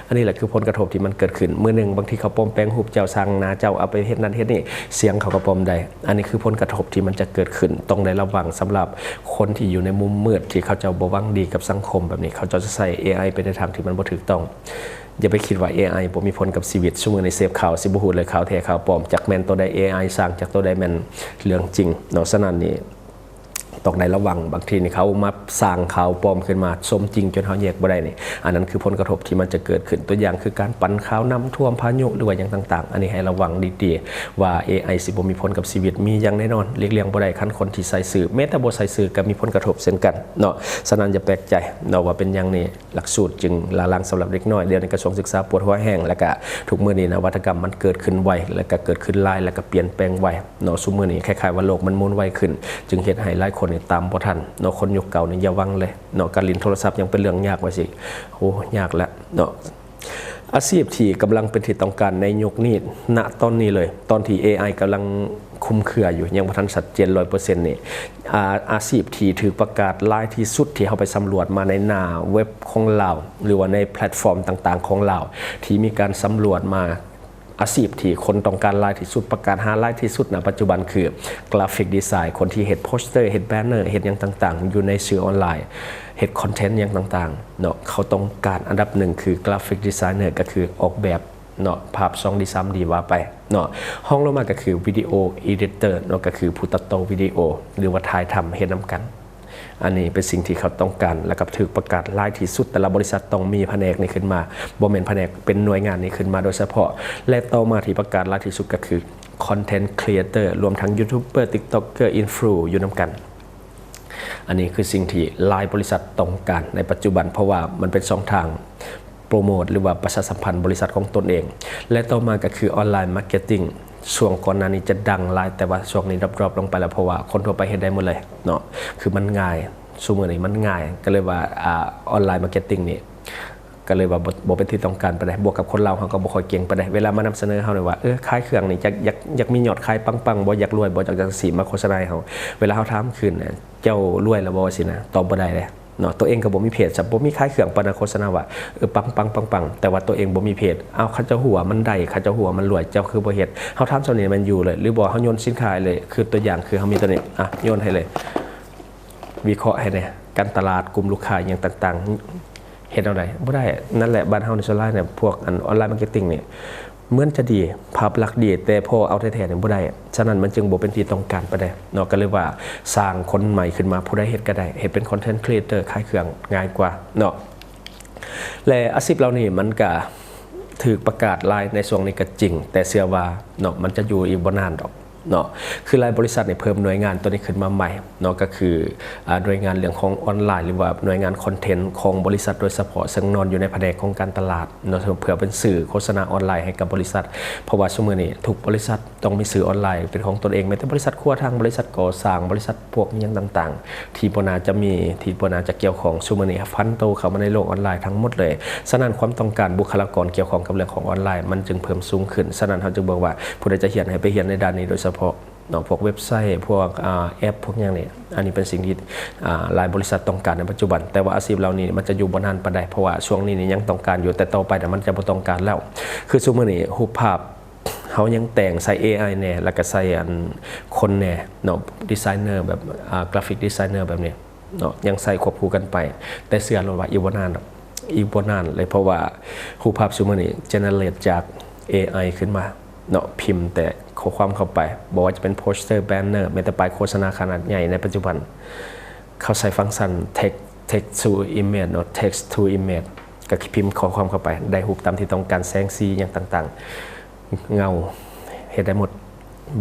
ອັນນີ້ແຫຼະຄືຜົນກະທົບທີ່ມັນເກີດຂຶ້ນ. ມື້ໜຶ່ງບາງທີເຂົາປອມແປງຮູບເຈົ້າ, ສ້າງໜ້າເຈົ້າ, ເອົາໄປເຮັດນັ້ນເຮັດນີ້, ສຽງເຂົາກໍປອມໄດ້. ອັນນີ້ຄືຜົນກະທົບທີ່ມັນຈະເກີດຂຶ້ນ. ຕ້ອງໄດ້ລະວັງສຳລັບຄົນທີ່ຢູ່ໃນມຸມມືດ ທີ່ເຂົາເຈົ້າບໍ່ຫວັງດີກັບສັງຄົມແບບນີ້, ເຂົາເຈົ້າຈະໃຊ້ເອໄອໄປໃນທາງທີ່ມັນບໍ່ຖືກຕ້ອງ. ຢ່າໄປຄິດວ່າເອໄອບໍ່ມີຜົນກັບຊີວິດ. ຊຸມື້ນີ້ເສບຂ່າວ ຊິບໍ່ຮູ້ເລີຍຂ່າວແທ້ຂ່າວປອມ, ຈັກແມ່ນໂຕໃດເອໄອສ້າງ, ຈັກໂຕໃດແມ່ນເລື່ອງຈິງເນາະ. ສະນັ້ນນີ້ ຕ້ອງໄດ້ລະວັງ. ບາງທີນີ້ເຂົາມາສ້າງຂ່າວປອມຂຶ້ນມາ ສົມຈິງຈົນເຮົາແຍກບໍ່ໄດ້ນີ້, ອັນນັ້ນຄືຜົນກະທົບທີ່ມັນຈະເກີດຂຶ້ນ. ຕົວຢ່າງຄືການປັ່ນຂ່າວນ້ຳຖ້ວມ, ພາຍຸ ຫຼືວ່າຫຍັງຕ່າງໆ, ອັນນີ້ໃຫ້ລະວັງດີໆ ວ່າເອໄອຊິບໍ່ມີຜົນກັບຊີວິດ, ມີຢ່າງແນ່ນອນ, ຫຼີກລ່ຽງບໍ່ໄດ້. ຄັນຄົນທີ່ໃສ່ຊື່, ແມ້ແຕ່ບໍ່ໃສ່ຊື່ ກໍມີຜົນກະທົບເຊັ່ນກັນເນາະ. ສະນັ້ນຢ່າແປກໃຈເນາະ ວ່າເປັນຫຍັງນີ້ ຫຼັກສູດຈຶ່ງລ້າຫຼັງສຳລັບເດັກນ້ອຍ. ດຽວນີ້ກະຊວງສຶກສາປວດຫົວແຮງ, ແລ້ວກະທຸກມື້ນີ້ນະວັດຕະກຳມັນເກີດຂຶ້ນໄວ ແລ້ວກະເກີດຂຶ້ນຫຼາຍ ແລ້ວກະປ່ຽນແປງໄວເນາະ. ຊຸມື້ນີ້ຄ້າຍໆວ່າໂລກມັນໝູນໄວຂຶ້ນ, ຈຶ່ງເຮັດໃຫ້ຫຼາຍຄົນນີ້ຕາມບໍ່ທັນເນາະ. ຄົນຍຸກເກົ່ານີ້ຢ່າຫວັງເລີຍເນາະ, ການຫຼິ້ນໂທລະສັບຍັງເປັນເລື່ອງຍາກວ່າຊິ, ໂອ້ ຍາກແລ້ວເນາະ. ອາຊີບທີ່ກຳລັງເປັນທີ່ຕ້ອງການໃນຍຸກນີ້ ນະຕອນນີ້ເລີຍ, ຕອນທີ່ເອໄອກຳລັງຄຸມເຄືອຢູ່ ຍັງບໍ່ທັນຊັດເຈນຮ້ອຍເປີເຊັນນີ້, ອາ ອາຊີບທີ່ຖືກປະກາດຫຼາຍທີ່ສຸດ ທີ່ເຮົາໄປສຳຫຼວດມາໃນໜ້າເວັບຂອງລາວ ຫຼືວ່າໃນແພລດຟອມຕ່າງໆຂອງລາວ ທີ່ມີການສຳຫຼວດມາ, ອາຊີບທີ່ຄົນຕ້ອງການຫຼາຍທີ່ສຸດ, ປະກາດຫາຫຼາຍທີ່ສຸດນະປັດຈຸບັນ ຄືກຣາຟິກດີໄຊ, ຄົນທີ່ເຮັດໂປສເຕີ, ເຮັດແບນເນີ, ເຮັດຫຍັງຕ່າງໆຢູ່ໃນສື່ອອນລາຍ, ເຮັດຄອນເທັນຫຍັງຕ່າງໆເນາະ, ເຂົາຕ້ອງການອັນດັບໜຶ່ງຄືກຣາຟິກດີໄຊເນີ ກໍຄືອອກແບບເນາະ, ພາບສອງດີ ສາມດີ ວ່າໄປເນາະ. ຮອງລົງມາກໍຄືວິດີໂອເອດິເຕີເນາະ, ກໍຄືຜູ້ຕັດຕໍ່ວິດີໂອ ຫຼືວ່າຖ່າຍທຳເຮັດນຳກັນ. ອັນນີ້ເປັນສິ່ງທີ່ເຂົາຕ້ອງການ ແລ້ວກໍຖືກປະກາດຫຼາຍທີ່ສຸດ, ແຕ່ລະບໍລິສັດຕ້ອງມີພະແນກນີ້ຂຶ້ນມາ, ບໍ່ແມ່ນພະແນກ, ເປັນໜ່ວຍງານນີ້ຂຶ້ນມາໂດຍສະເພາະ. ແລະ ຕໍ່ມາທີ່ປະກາດຫຼາຍທີ່ສຸດກໍຄືຄອນເທັນຄຣີເອເຕີ ລວມທັງຢູທູບເບີ, ຕິກຕັອກເກີ, ອິນຟລູຢູ່ນຳກັນ. ອັນນີ້ຄືສິ່ງທີ່ຫຼາຍບໍລິສັດຕ້ອງການໃນປັດຈຸບັນ, ເພາະວ່າມັນເປັນຊ່ອງທາງໂປຣໂມດ ຫຼືວ່າປະຊາສຳພັນບໍລິສັດຂອງຕົນເອງ. ແລະ ຕໍ່ມາກໍຄືອອນລາຍມາເກັດຕິງ, ຊ່ວງກ່ອນໜ້ານີ້ຈະດັງຫຼາຍ, ແຕ່ວ່າຊ່ວງນີ້ດຣອບໆລົງໄປແລ້ວ, ເພາະວ່າຄົນທົ່ວໄປເຮັດໄດ້ໝົດເລີຍເນາະ, ຄືມັນງ່າຍ, ຊຸມື້ນີ້ມັນງ່າຍ, ກໍເລີຍວ່າ ອາ ອອນລາຍມາເກັດຕິງນີ້ ກໍເລີຍວ່າບໍ່ ບໍ່ເປັນທີ່ຕ້ອງການປານໃດ, ບວກກັບຄົນລາວເຮົາກໍບໍ່ຄ່ອຍເກັ່ງປານໃດ. ເວລາມານຳສະເໜີເຮົານີ້ວ່າ ເອີ ຂາຍເຄື່ອງນີ້ ຢາກ ຢາກ ຢາກມີຍອດຂາຍປັງໆບໍ່, ຢາກລວຍບໍ່, ຢາກຈັ່ງຊີ້ ມາໂຄສະນາໃຫ້ເຮົາ. ເວລາເຮົາຖາມຄືນນະ ເຈົ້າລວຍແລ້ວບໍ່? ຊິນະ ຕອບບໍ່ໄດ້ເດ້ເນາະ. ຕົວເອງກໍບໍ່ມີເພຈຊ້ຳ, ບໍ່ມີຂາຍເຄື່ອງປານນັ້ນ, ໂຄສະນາວ່າ ເອີ ປັງໆໆໆ ແຕ່ວ່າຕົວເອງບໍ່ມີເພຈ. ເອົາ ເຂົາເຈົ້າຮູ້ວ່າມັນໄດ້, ເຂົາເຈົ້າຮູ້ວ່າມັນລວຍ, ເຈົ້າຄືບໍ່ເຮັດ? ເຮົາຖາມສ່ຳນີ້ແມ່ນຢູ່ເລີຍ ຫຼືບໍ່? ເຮົາໂຍນສິນຄ້າໃຫ້ເລີຍ, ຄືຕົວຢ່າງ ຄືເຮົາມີຕົວນີ້ ອະ ໂຍນໃຫ້ເລີຍ. ວິເຄາະໃຫ້ແດ່ ການຕະຫຼາດ, ກຸ່ມລູກຄ້າ ອີ່ຫຍັງຕ່າງໆ ເຮັດແນວໃດ? ບໍ່ໄດ້. ນັ້ນແຫຼະ ບ້ານເຮົານີ້ສ່ວນຫຼາຍນະ ພວກອັນອອນລາຍມາເກັດຕິງນີ້ ເໝືອນຈະດີ, ພາບລັກດີ, ແຕ່ພໍເອົາແທ້ໆນີ້ບໍ່ໄດ້. ສະນັ້ນມັນຈຶ່ງບໍ່ເປັນທີ່ຕ້ອງການປານໃດເນາະ, ກໍເລີຍວ່າສ້າງຄົນໃໝ່ຂຶ້ນມາ, ຜູ້ໃດເຮັດກໍໄດ້, ເຮັດເປັນຄອນເທັນຄຣີເອເຕີ ຂາຍເຄື່ອງ ງ່າຍກວ່າເນາະ. ແລະ ອາຊີບເຫຼົ່ານີ້ມັນກະຖືກປະກາດຫຼາຍໃນຊ່ວງນີ້ກໍຈິງ, ແຕ່ເຊື່ອວ່າເນາະ ມັນຈະຢູ່ອີກບໍ່ນານດອກ. ເນາະ ຄືຫຼາຍບໍລິສັດນີ້ເພີ່ມໜ່ວຍງານຕົວນີ້ຂຶ້ນມາໃໝ່ເນາະ, ກໍຄື ອາ ໜ່ວຍງານເລື່ອງຂອງອອນລາຍ ຫຼືວ່າໜ່ວຍງານຄອນເທັນຂອງບໍລິສັດໂດຍສະເພາະ, ເຊິ່ງນອນຢູ່ໃນພະແນກຂອງການຕະຫຼາດເນາະ, ເພື່ອເປັນສື່ໂຄສະນາອອນລາຍໃຫ້ກັບບໍລິສັດ. ເພາະວ່າຊຸມື້ນີ້ທຸກບໍລິສັດຕ້ອງມີສື່ອອນລາຍເປັນຂອງຕົນເອງ, ແມ້ແຕ່ບໍລິສັດຄົວຖັງ, ບໍລິສັດກໍ່ສ້າງ, ບໍລິສັດພວກອີ່ຫຍັງຕ່າງໆ ທີ່ບໍ່ໜ້າຈະມີ, ທີ່ບໍ່ໜ້າຈະກ່ຽວຂ້ອງ, ຊຸມື້ນີ້ຜັນໂຕເຂົ້າມາໃນໂລກອອນລາຍທັງໝົດເລີຍ. ສະນັ້ນຄວາມຕ້ອງການບຸກຄະລາກອນກ່ຽວຂ້ອງກັບເລື່ອງຂອງອອນລາຍ ມັນຈຶ່ງເພີ່ມສູງຂຶ້ນ. ສະນັ້ນເຮົາຈຶ່ງບອກວ່າ ຜູ້ໃດຈະຮຽນໃຫ້ໄປຮຽນໃນດ້ານນີ້ໂດຍສະເພາະເນາະ, ພວກເວັບໄຊ, ພວກ ອາ ແອັບ ພວກຫຍັງນີ້. ອັນນີ້ເປັນສິ່ງທີ່ ອາ ຫຼາຍບໍລິສັດຕ້ອງການໃນປັດຈຸບັນ, ແຕ່ວ່າອາຊີບເຫຼົ່ານີ້ມັນຈະຢູ່ບໍ່ນານປານໃດ, ເພາະວ່າຊ່ວງນີ້ນີ້ຍັງຕ້ອງການຢູ່, ແຕ່ຕໍ່ໄປນະມັນຈະບໍ່ຕ້ອງການແລ້ວ. ຄືຊຸມື້ນີ້ຮູບພາບເຮົາຍັງແຕ່ງໃສ່ເອໄອແດ່ ແລ້ວກໍໃສ່ອັນຄົນແດ່ເນາະ, ດີໄຊເນີແບບ ອາ ກຣາຟິກດີໄຊເນີແບບນີ້ ເນາະ ຍັງໃຊ້ຄວບຄູ່ກັນໄປ, ແຕ່ເຊື່ອໂລດວ່າອີກບໍ່ນານດອກ, ອີກບໍ່ນານເລີຍ, ເພາະວ່າຮູບພາບຊຸມື້ນີ້ເຈເນີເຣດຈາກເອໄອຂຶ້ນມາເນາະ, ພິມແຕ່ຂໍ້ຄວາມເຂົ້າໄປ, ບໍ່ວ່າຈະເປັນໂປສເຕີ, ແບນເນີ, ແມ້ແຕ່ປ້າຍໂຄສະນາຂະໜາດໃຫຍ່ໃນປັດຈຸບັນ ເຂົາໃຊ້ຟັງຊັນ text text to image ເນາະ, text to image ກໍພິມຂໍ້ຄວາມເຂົ້າໄປ ໄດ້ຮູບຕາມທີ່ຕ້ອງການ, ແສງສີຫຍັງຕ່າງໆ ເງົາ ເຮັດໄດ້ໝົດ,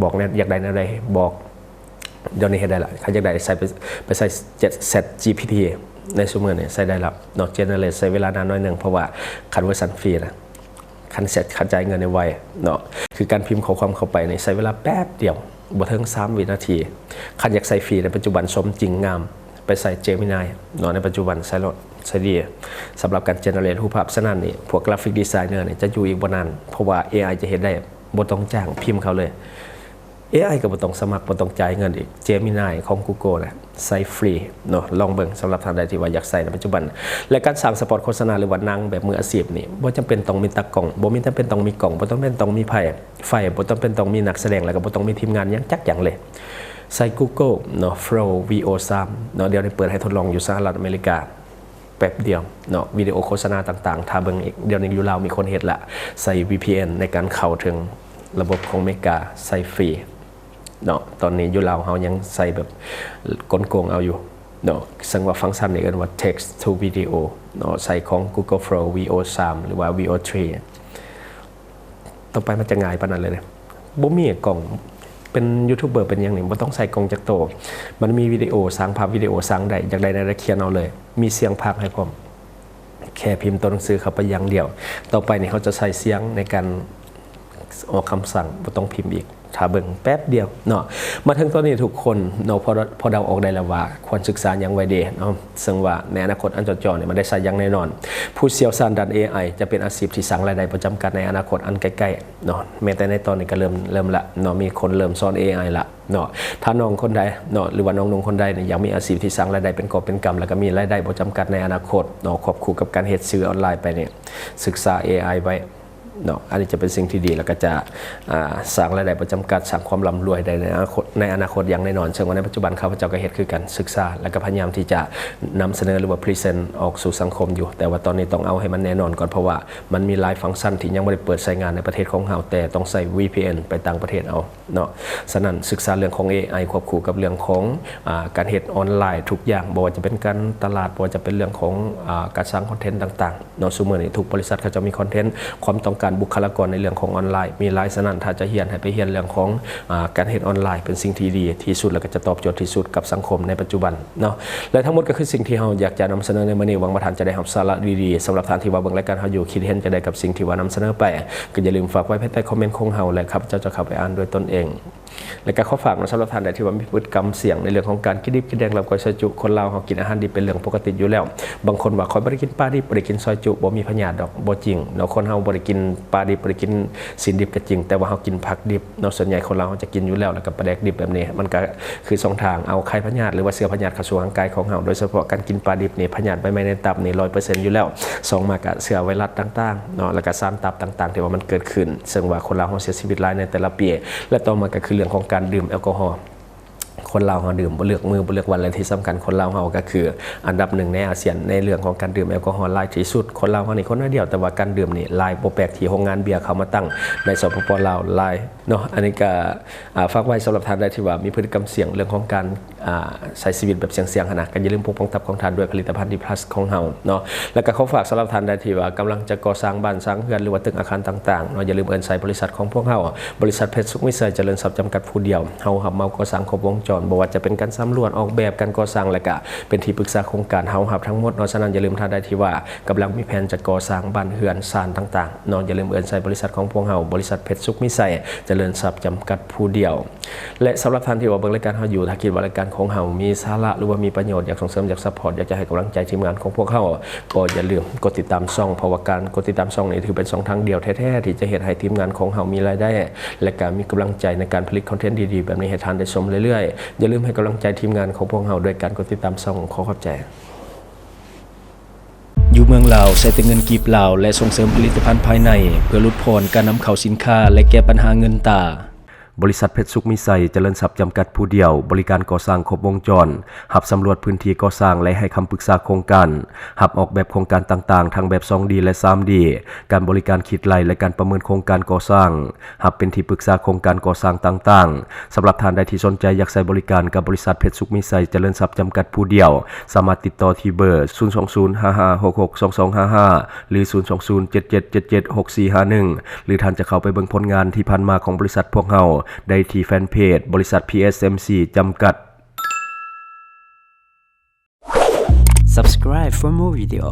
ບອກແນວ ຢາກໄດ້ແນວໃດບອກ. ດຽວນີ້ເຮັດໄດ້ລະ, ຄັນຢາກໄດ້ໃສ່ໄປ ໄປໃສ່ ChatGPT ໃນຊຸມື້ນີ້ໃຊ້ໄດ້ແລ້ວເນາະ, ເຈເນີເຣດໃຊ້ເວລານານໜ້ອຍໜຶ່ງ, ເພາະວ່າຄັນເວີຊັນຟຣີນະ, ຄັນ Chat ຄັນຈ່າຍເງິນນີ້ໄວເນາະ. ຄືການພິມຂໍ້ຄວາມເຂົ້າໄປນີ້ໃຊ້ເວລາແປັບດຽວ, ບໍ່ເຖິງສາມວິນາທີ. ຄັນຢາກໃຊ້ຟຣີໃນປັດຈຸບັນ ສົມຈິງງາມ, ໄປໃສ່ Gemini ເນາະ, ໃນປັດຈຸບັນໃຊ້ໂລດ, ໃຊ້ດີສຳລັບການ generate ຮູບພາບ. ສະນັ້ນນີ້ ພວກ graphic designer ນີ້ຈະຢູ່ອີກບໍ່ນານ, ເພາະວ່າ ເອໄອ ຈະເຮັດໄດ້, ບໍ່ຕ້ອງຈ້າງ, ພິມເຂົາເລີຍ. ເອໄອ ກໍບໍ່ຕ້ອງສະໝັກ, ບໍ່ຕ້ອງຈ່າຍເງິນອີກ. Gemini ຂອງ Google ນະ ໃຊ້ຟຣີເນາະ, ລອງເບິ່ງສຳລັບທ່ານໃດທີ່ວ່າຢາກໃຊ້ໃນປັດຈຸບັນ. ແລະ ການສ້າງສະປອດໂຄສະນາ ຫຼືວ່າໜັງແບບມືອາຊີບນີ້ ບໍ່ຈຳເປັນຕ້ອງມີຕາກ້ອງ, ບໍ່ມີຈຳເປັນຕ້ອງມີກ້ອງ, ບໍ່ຈຳເປັນຕ້ອງມີໄຟ, ໄຟ, ບໍ່ຈຳເປັນຕ້ອງມີນັກສະແດງ, ແລ້ວກໍບໍ່ຕ້ອງມີທີມງານຫຍັງຈັກຢ່າງເລີຍ. ໃສ່ Google ເນາະ Flow ວີ ໂອ ສາມ ເນາະ, ດຽວນີ້ເປີດໃຫ້ທົດລອງຢູ່ສະຫະລັດອາເມລິກາ ແປັບດຽວເນາະ, ວິດີໂອໂຄສະນາຕ່າງໆ ຖ້າເບິ່ງອີກ, ດຽວນີ້ຢູ່ລາວມີຄົນເຮັດລະ, ໃຊ້ VPN ໃນການເຂົ້າເຖິງລະບົບຂອງເມກາ, ໃຊ້ຟຣີເນາະ. ຕອນນີ້ຢູ່ລາວເຮົາຍັງໃຊ້ແບບກົນໂກງເອົາຢູ່ເນາະ, ເຊິ່ງວ່າຟັງຊັນນີ້ເອີ້ນວ່າ text to video ເນາະ, ໃຊ້ຂອງ Google Flow ວີ ໂອ ສາມ ຫຼືວ່າ ວີ ໂອ ທຣີ. ຕໍ່ໄປມັນຈະງ່າຍປານນັ້ນເລີຍເດ້. ບໍ່ມີກ້ອງ, ເປັນຢູທູບເບີເປັນຫຍັງນີ້ ບໍ່ຕ້ອງໃສ່ກ້ອງຈັກໂຕ. ມັນມີວິດີໂອ, ສ້າງພາບວິດີໂອ, ສ້າງໄດ້, ຢາກໄດ້ແນວໃດຂຽນເອົາເລີຍ, ມີສຽງພາກໃຫ້ພ້ອມ. ແຄ່ພິມຕົວໜັງສືເຂົ້າໄປຢ່າງດຽວ. ຕໍ່ໄປນີ້ເຮົາຈະໃຊ້ສຽງໃນການອອກຄຳສັ່ງ, ບໍ່ຕ້ອງພິມອີກ. ຖ້າເບິ່ງແປັບດຽວເນາະ. ມາເຖິງຕອນນີ້ທຸກຄົນເນາະ ພໍ ພໍເດົາອອກໄດ້ແລ້ວວ່າຄວນສຶກສາຫຍັງໄວ້ເດເນາະ, ເຊິ່ງວ່າໃນອະນາຄົດອັນຈ່ອນໆນີ້ມັນໄດ້ໃຊ້ຢ່າງແນ່ນອນ. ຜູ້ຊ່ຽວຊານດ້ານເອໄອຈະເປັນອາຊີບທີ່ສ້າງລາຍໄດ້ບໍ່ຈຳກັດໃນອະນາຄົດອັນໃກ້ໆເນາະ, ແມ້ແຕ່ໃນຕອນນີ້ກໍເລີ່ມ ເລີ່ມລະເນາະ, ມີຄົນເລີ່ມສອນເອໄອລະເນາະ. ຖ້ານ້ອງຄົນໃດເນາະ ຫຼືວ່ານ້ອງໆຄົນໃດນີ້ຢາກມີອາຊີບທີ່ສ້າງລາຍໄດ້ເປັນກອບເປັນກຳ ແລ້ວກໍມີລາຍໄດ້ບໍ່ຈຳກັດໃນອະນາຄົດເນາະ ຄວບຄູ່ກັບການເຮັດສື່ອອນລາຍໄປນີ້ ສຶກສາເອໄອໄວ້ ເນາະ, ອັນນີ້ຈະເປັນສິ່ງທີ່ດີ ແລ້ວກໍຈະ ອາ ສ້າງລາຍໄດ້ບໍ່ຈຳກັດ ສ້າງຄວາມລ່ຳລວຍໄດ້ໃນອະນາຄົດ ໃນອະນາຄົດຢ່າງແນ່ນອນ. ເຊິ່ງວ່າໃນປັດຈຸບັນຂ້າພະເຈົ້າກໍເຮັດຄືກັນ, ສຶກສາ ແລ້ວກໍພະຍາຍາມທີ່ຈະນຳສະເໜີ ຫຼືວ່າພຣີເຊັນອອກສູ່ສັງຄົມຢູ່, ແຕ່ວ່າຕອນນີ້ຕ້ອງເອົາໃຫ້ມັນແນ່ນອນກ່ອນ, ເພາະວ່າມັນມີຫຼາຍຟັງຊັນທີ່ຍັງບໍ່ໄດ້ເປີດໃຊ້ງານໃນປະເທດຂອງເຮົາ, ແຕ່ຕ້ອງໃຊ້ ວີພີເອັນ ໄປຕ່າງປະເທດເອົາເນາະ. ສະນັ້ນ ສຶກສາເລື່ອງຂອງເອໄອ ຄວບຄູ່ກັບເລື່ອງຂອງ ອາ ການເຮັດອອນລາຍທຸກຢ່າງ, ບໍ່ວ່າຈະເປັນການຕະຫຼາດ, ບໍ່ວ່າຈະເປັນເລື່ອງຂອງ ອາ ການສ້າງຄອນເທັນຕ່າງໆ ເນາະ. ຊຸມື້ນີ້ທຸກບໍລິສັດເຂົາເຈົ້າມີຄອນເທັນ, ຄວາມຕ້ອງການບຸກຄະລາກອນໃນເລື່ອງຂອງອອນລາຍມີຫຼາຍ, ສະນັ້ນຖ້າຈະຮຽນໃຫ້ໄປຮຽນເລື່ອງຂອງ ອາ ການເຮັດອອນລາຍເປັນສິ່ງທີ່ດີທີ່ສຸດ ແລ້ວກໍຈະຕອບໂຈດທີ່ສຸດກັບສັງຄົມໃນປັດຈຸບັນເນາະ. ແລະ ທັງໝົດກໍຄືສິ່ງທີ່ເຮົາຢາກຈະນຳສະເໜີໃນມື້ນີ້, ຫວັງວ່າທ່ານຈະໄດ້ຮັບສາລະດີໆ. ສຳລັບທ່ານທີ່ວ່າເບິ່ງລາຍການເຮົາຢູ່ ຄິດເຫັນຈັ່ງໃດກັບສິ່ງທີ່ວ່ານຳສະເໜີໄປ, ກໍຢ່າລືມຝາກໄວ້ພາຍໃຕ້ຄອມເມັນຂອງເຮົາ ແລະ ຂ້າພະເຈົ້າຈະເຂົ້າໄປອ່ານດ້ວຍຕົນເອງ. ແລະກໍຂໍຝາກເນາະ ສຳລັບທ່ານໃດທີ່ວ່າມີພຶດກຳສ່ຽງໃນເລື່ອງຂອງການກິນດິບກິນແດງ ລັກກອຍຊອຍຈຸ, ຄົນລາວເຮົາກິນອາຫານດິບເປັນເລື່ອງປົກກະຕິຢູ່ແລ້ວ. ບາງຄົນວ່າ ຂ້ອຍບໍ່ໄດ້ກິນປາດິບ, ບໍ່ໄດ້ກິນຊອຍຈຸ, ບໍ່ມີພະຍາດດອກ. ບໍ່ຈິງເນາະ, ຄົນເຮົາບໍ່ໄດ້ກິນປາດິບ, ບໍ່ໄດ້ກິນຊີ້ນດິບກໍຈິງ, ແຕ່ວ່າເຮົາກິນຜັກດິບເນາະ. ສ່ວນໃຫຍ່ຄົນລາວເຮົາຈະກິນຢູ່ແລ້ວ, ແລ້ວກໍປາແດກດິບແບບນີ້ ມັນກໍຄືຊ່ອງທາງເອົາໄຂ່ພະຍາດ ຫຼືວ່າເຊື້ອພະຍາດເຂົ້າສູ່ຮ່າງກາຍຂອງເຮົາ. ໂດຍສະເພາະການກິນປາດິບນີ້ ພະຍາດໃບໄມ້ໃນຕັບນີ້ ຮ້ອຍເປີເຊັນ ຢູ່ແລ້ວ. ສອງມາກໍເຊື້ອໄວຣັສຕ່າງໆເນາະ, ແລ້ວກໍສານຕັບຕ່າງໆ ທີ່ວ່າມັນເກີດຂຶ້ນ, ເຊິ່ງວ່າຄົນລາວເຮົາເສຍຊີວິດຫຼາຍໃນແຕ່ລະປີ. ແລະ ຕໍ່ມາກໍຄືເລື່ອງຂອງການດື່ມແອລກໍຮໍ. ຄົນລາວເຮົາດື່ມບໍ່ເລືອກມື້ ບໍ່ເລືອກວັນ ແລະ ທີ່ສຳຄັນ ຄົນລາວເຮົາກໍຄືອັນດັບໜຶ່ງໃນອາຊຽນໃນເລື່ອງຂອງການດື່ມແອລກໍຮໍຫຼາຍທີ່ສຸດ. ຄົນລາວເຮົານີ້ຄົນໜ້ອຍດຽວ, ແຕ່ວ່າການດື່ມນີ້ຫຼາຍ, ບໍ່ແປກທີ່ໂຮງງານເບຍເຂົ້າມາຕັ້ງໃນ ສປປ ລາວ ຫຼາຍເນາະ. ອັນນີ້ກໍ ອາ ຝາກໄວ້ສຳລັບທ່ານໃດທີ່ວ່າມີພຶດຕິກຳສ່ຽງເລື່ອງຂອງການ ອາ ໃຊ້ຊີວິດແບບສ່ຽງໆຫັ້ນນະ, ກໍຢ່າລືມປົກປ້ອງຕັບຂອງທ່ານດ້ວຍຜະລິດຕະພັນ ດີພລັສ ຂອງເຮົາເນາະ. ແລ້ວກໍຂໍຝາກສຳລັບທ່ານໃດທີ່ວ່າກຳລັງຈະກໍ່ສ້າງບ້ານສ້າງເຮືອນ ຫຼືວ່າຕຶກອາຄານຕ່າງໆເນາະ, ຢ່າລືມເອີ້ນໃສ່ບໍລິສັດຂອງພວກເຮົາ, ບໍລິສັດເພັດສຸກມີໄຊຈະເລີນຊັບຈຳກັດຜູ້ດຽວ. ເຮົາຮັບເໝົາກໍ່ສ້າງຄົບວົງຈອນ, ບໍ່ວ່າຈະເປັນການສຳຫຼວດ, ອອກແບບ, ການກໍ່ສ້າງ ແລະກະເປັນທີ່ປຶກສາໂຄງການ, ເຮົາຮັບທັງໝົດເນາະ. ສະນັ້ນ ຢ່າລືມທ່ານໃດທີ່ວ່າກຳລັງມີແຜນຈະກໍ່ສ້າງບ້ານເຮືອນຊານຕ່າງໆເນາະ, ຢ່າລືມເອີ້ນໃສ່ບໍລິສັດຂອງພວກເຮົາ, ບໍລິສັດເພັດສຸກມີໄຊຈະເລີນຊັບຈຳກັດຜູ້ດຽວ. ແລະ ສຳລັບທ່ານທີ່ວ່າເບິ່ງລາຍການເຮົາຢູ່, ຖ້າຄິດວ່າລາຍການຂອງເຮົາມີສາລະ ຫຼືວ່າມີປະໂຫຍດ, ຢາກສົ່ງເສີມ, ຢາກຊັບພອດ, ຢາກຈະໃຫ້ກຳລັງໃຈທີມງານຂອງພວກເຮົາ, ກໍຢ່າລືມກົດຕິດຕາມຊ່ອງ, ເພາະວ່າການກົດຕິດຕາມຊ່ອງນີ້ຖືເປັນຊ່ອງທາງດຽວແທ້ໆ ທີ່ຈະເຮັດໃຫ້ທີມງານຂອງເຮົາມີລາຍໄດ້ ແລະ ກະມີກຳລັງໃຈໃນການຜະລິດຄອນເທັນດີໆແບບນີ້ໃຫ້ທ່ານໄດ້ຊົມເລື້ອຍໆ. ຢ່າລືມໃຫ້ກຳລັງໃຈທີມງານຂອງພວກເຮົາດ້ວຍການກົດຕິດຕາມຊ່ອງ. ຂໍຂອບໃຈ. ຢູ່ເມືອງລາວໃຊ້ແຕ່ເງິນກີບລາວ ແລະ ສົ່ງເສີມຜະລິດຕະພັນພາຍໃນ ເພື່ອຫຼຸດຜ່ອນການນຳເຂົ້າສິນຄ້າ ແລະ ແກ້ບັນຫາເງິນຕາ. ບໍລິສັດເພັດສຸກມີໄຊຈະເລີນຊັບຈຳກັດຜູ້ດຽວ, ບໍລິການກໍ່ສ້າງຄົບວົງຈອນ, ຮັບສຳຫຼວດພື້ນທີ່ກໍ່ສ້າງ ແລະ ໃຫ້ຄຳປຶກສາໂຄງການ, ຮັບອອກແບບໂຄງການຕ່າງໆ ທັງແບບສອງດີ ແລະ ສາມດີ, ການບໍລິການຄິດໄລ່ ແລະ ການປະເມີນໂຄງການກໍ່ສ້າງ, ຮັບເປັນທີ່ປຶກສາໂຄງການກໍ່ສ້າງຕ່າງໆ. ສຳລັບທ່ານໃດທີ່ສົນໃຈຢາກໃຊ້ບໍລິການກັບບໍລິສັດເພັດສຸກມີໄຊຈະເລີນຊັບຈຳກັດຜູ້ດຽວ, ສາມາດຕິດຕໍ່ທີ່ເບີ ສູນສອງສູນ ຫ້າຫ້າຫົກຫົກ ສອງສອງຫ້າຫ້າ ຫຼື ສູນສອງສູນ ເຈັດເຈັດເຈັດເຈັດ ຫົກສີ່ຫ້າໜຶ່ງ ຫຼື ທ່ານຈະເຂົ້າໄປເບິ່ງຜົນງານທີ່ຜ່ານມາຂອງບໍລິສັດພວກເຮົາໄດ້ທີ່ແຟນເພຈບໍລິສັດ ພີເອັສເອັມຊີ ຈຳກັດ. Subscribe for more video.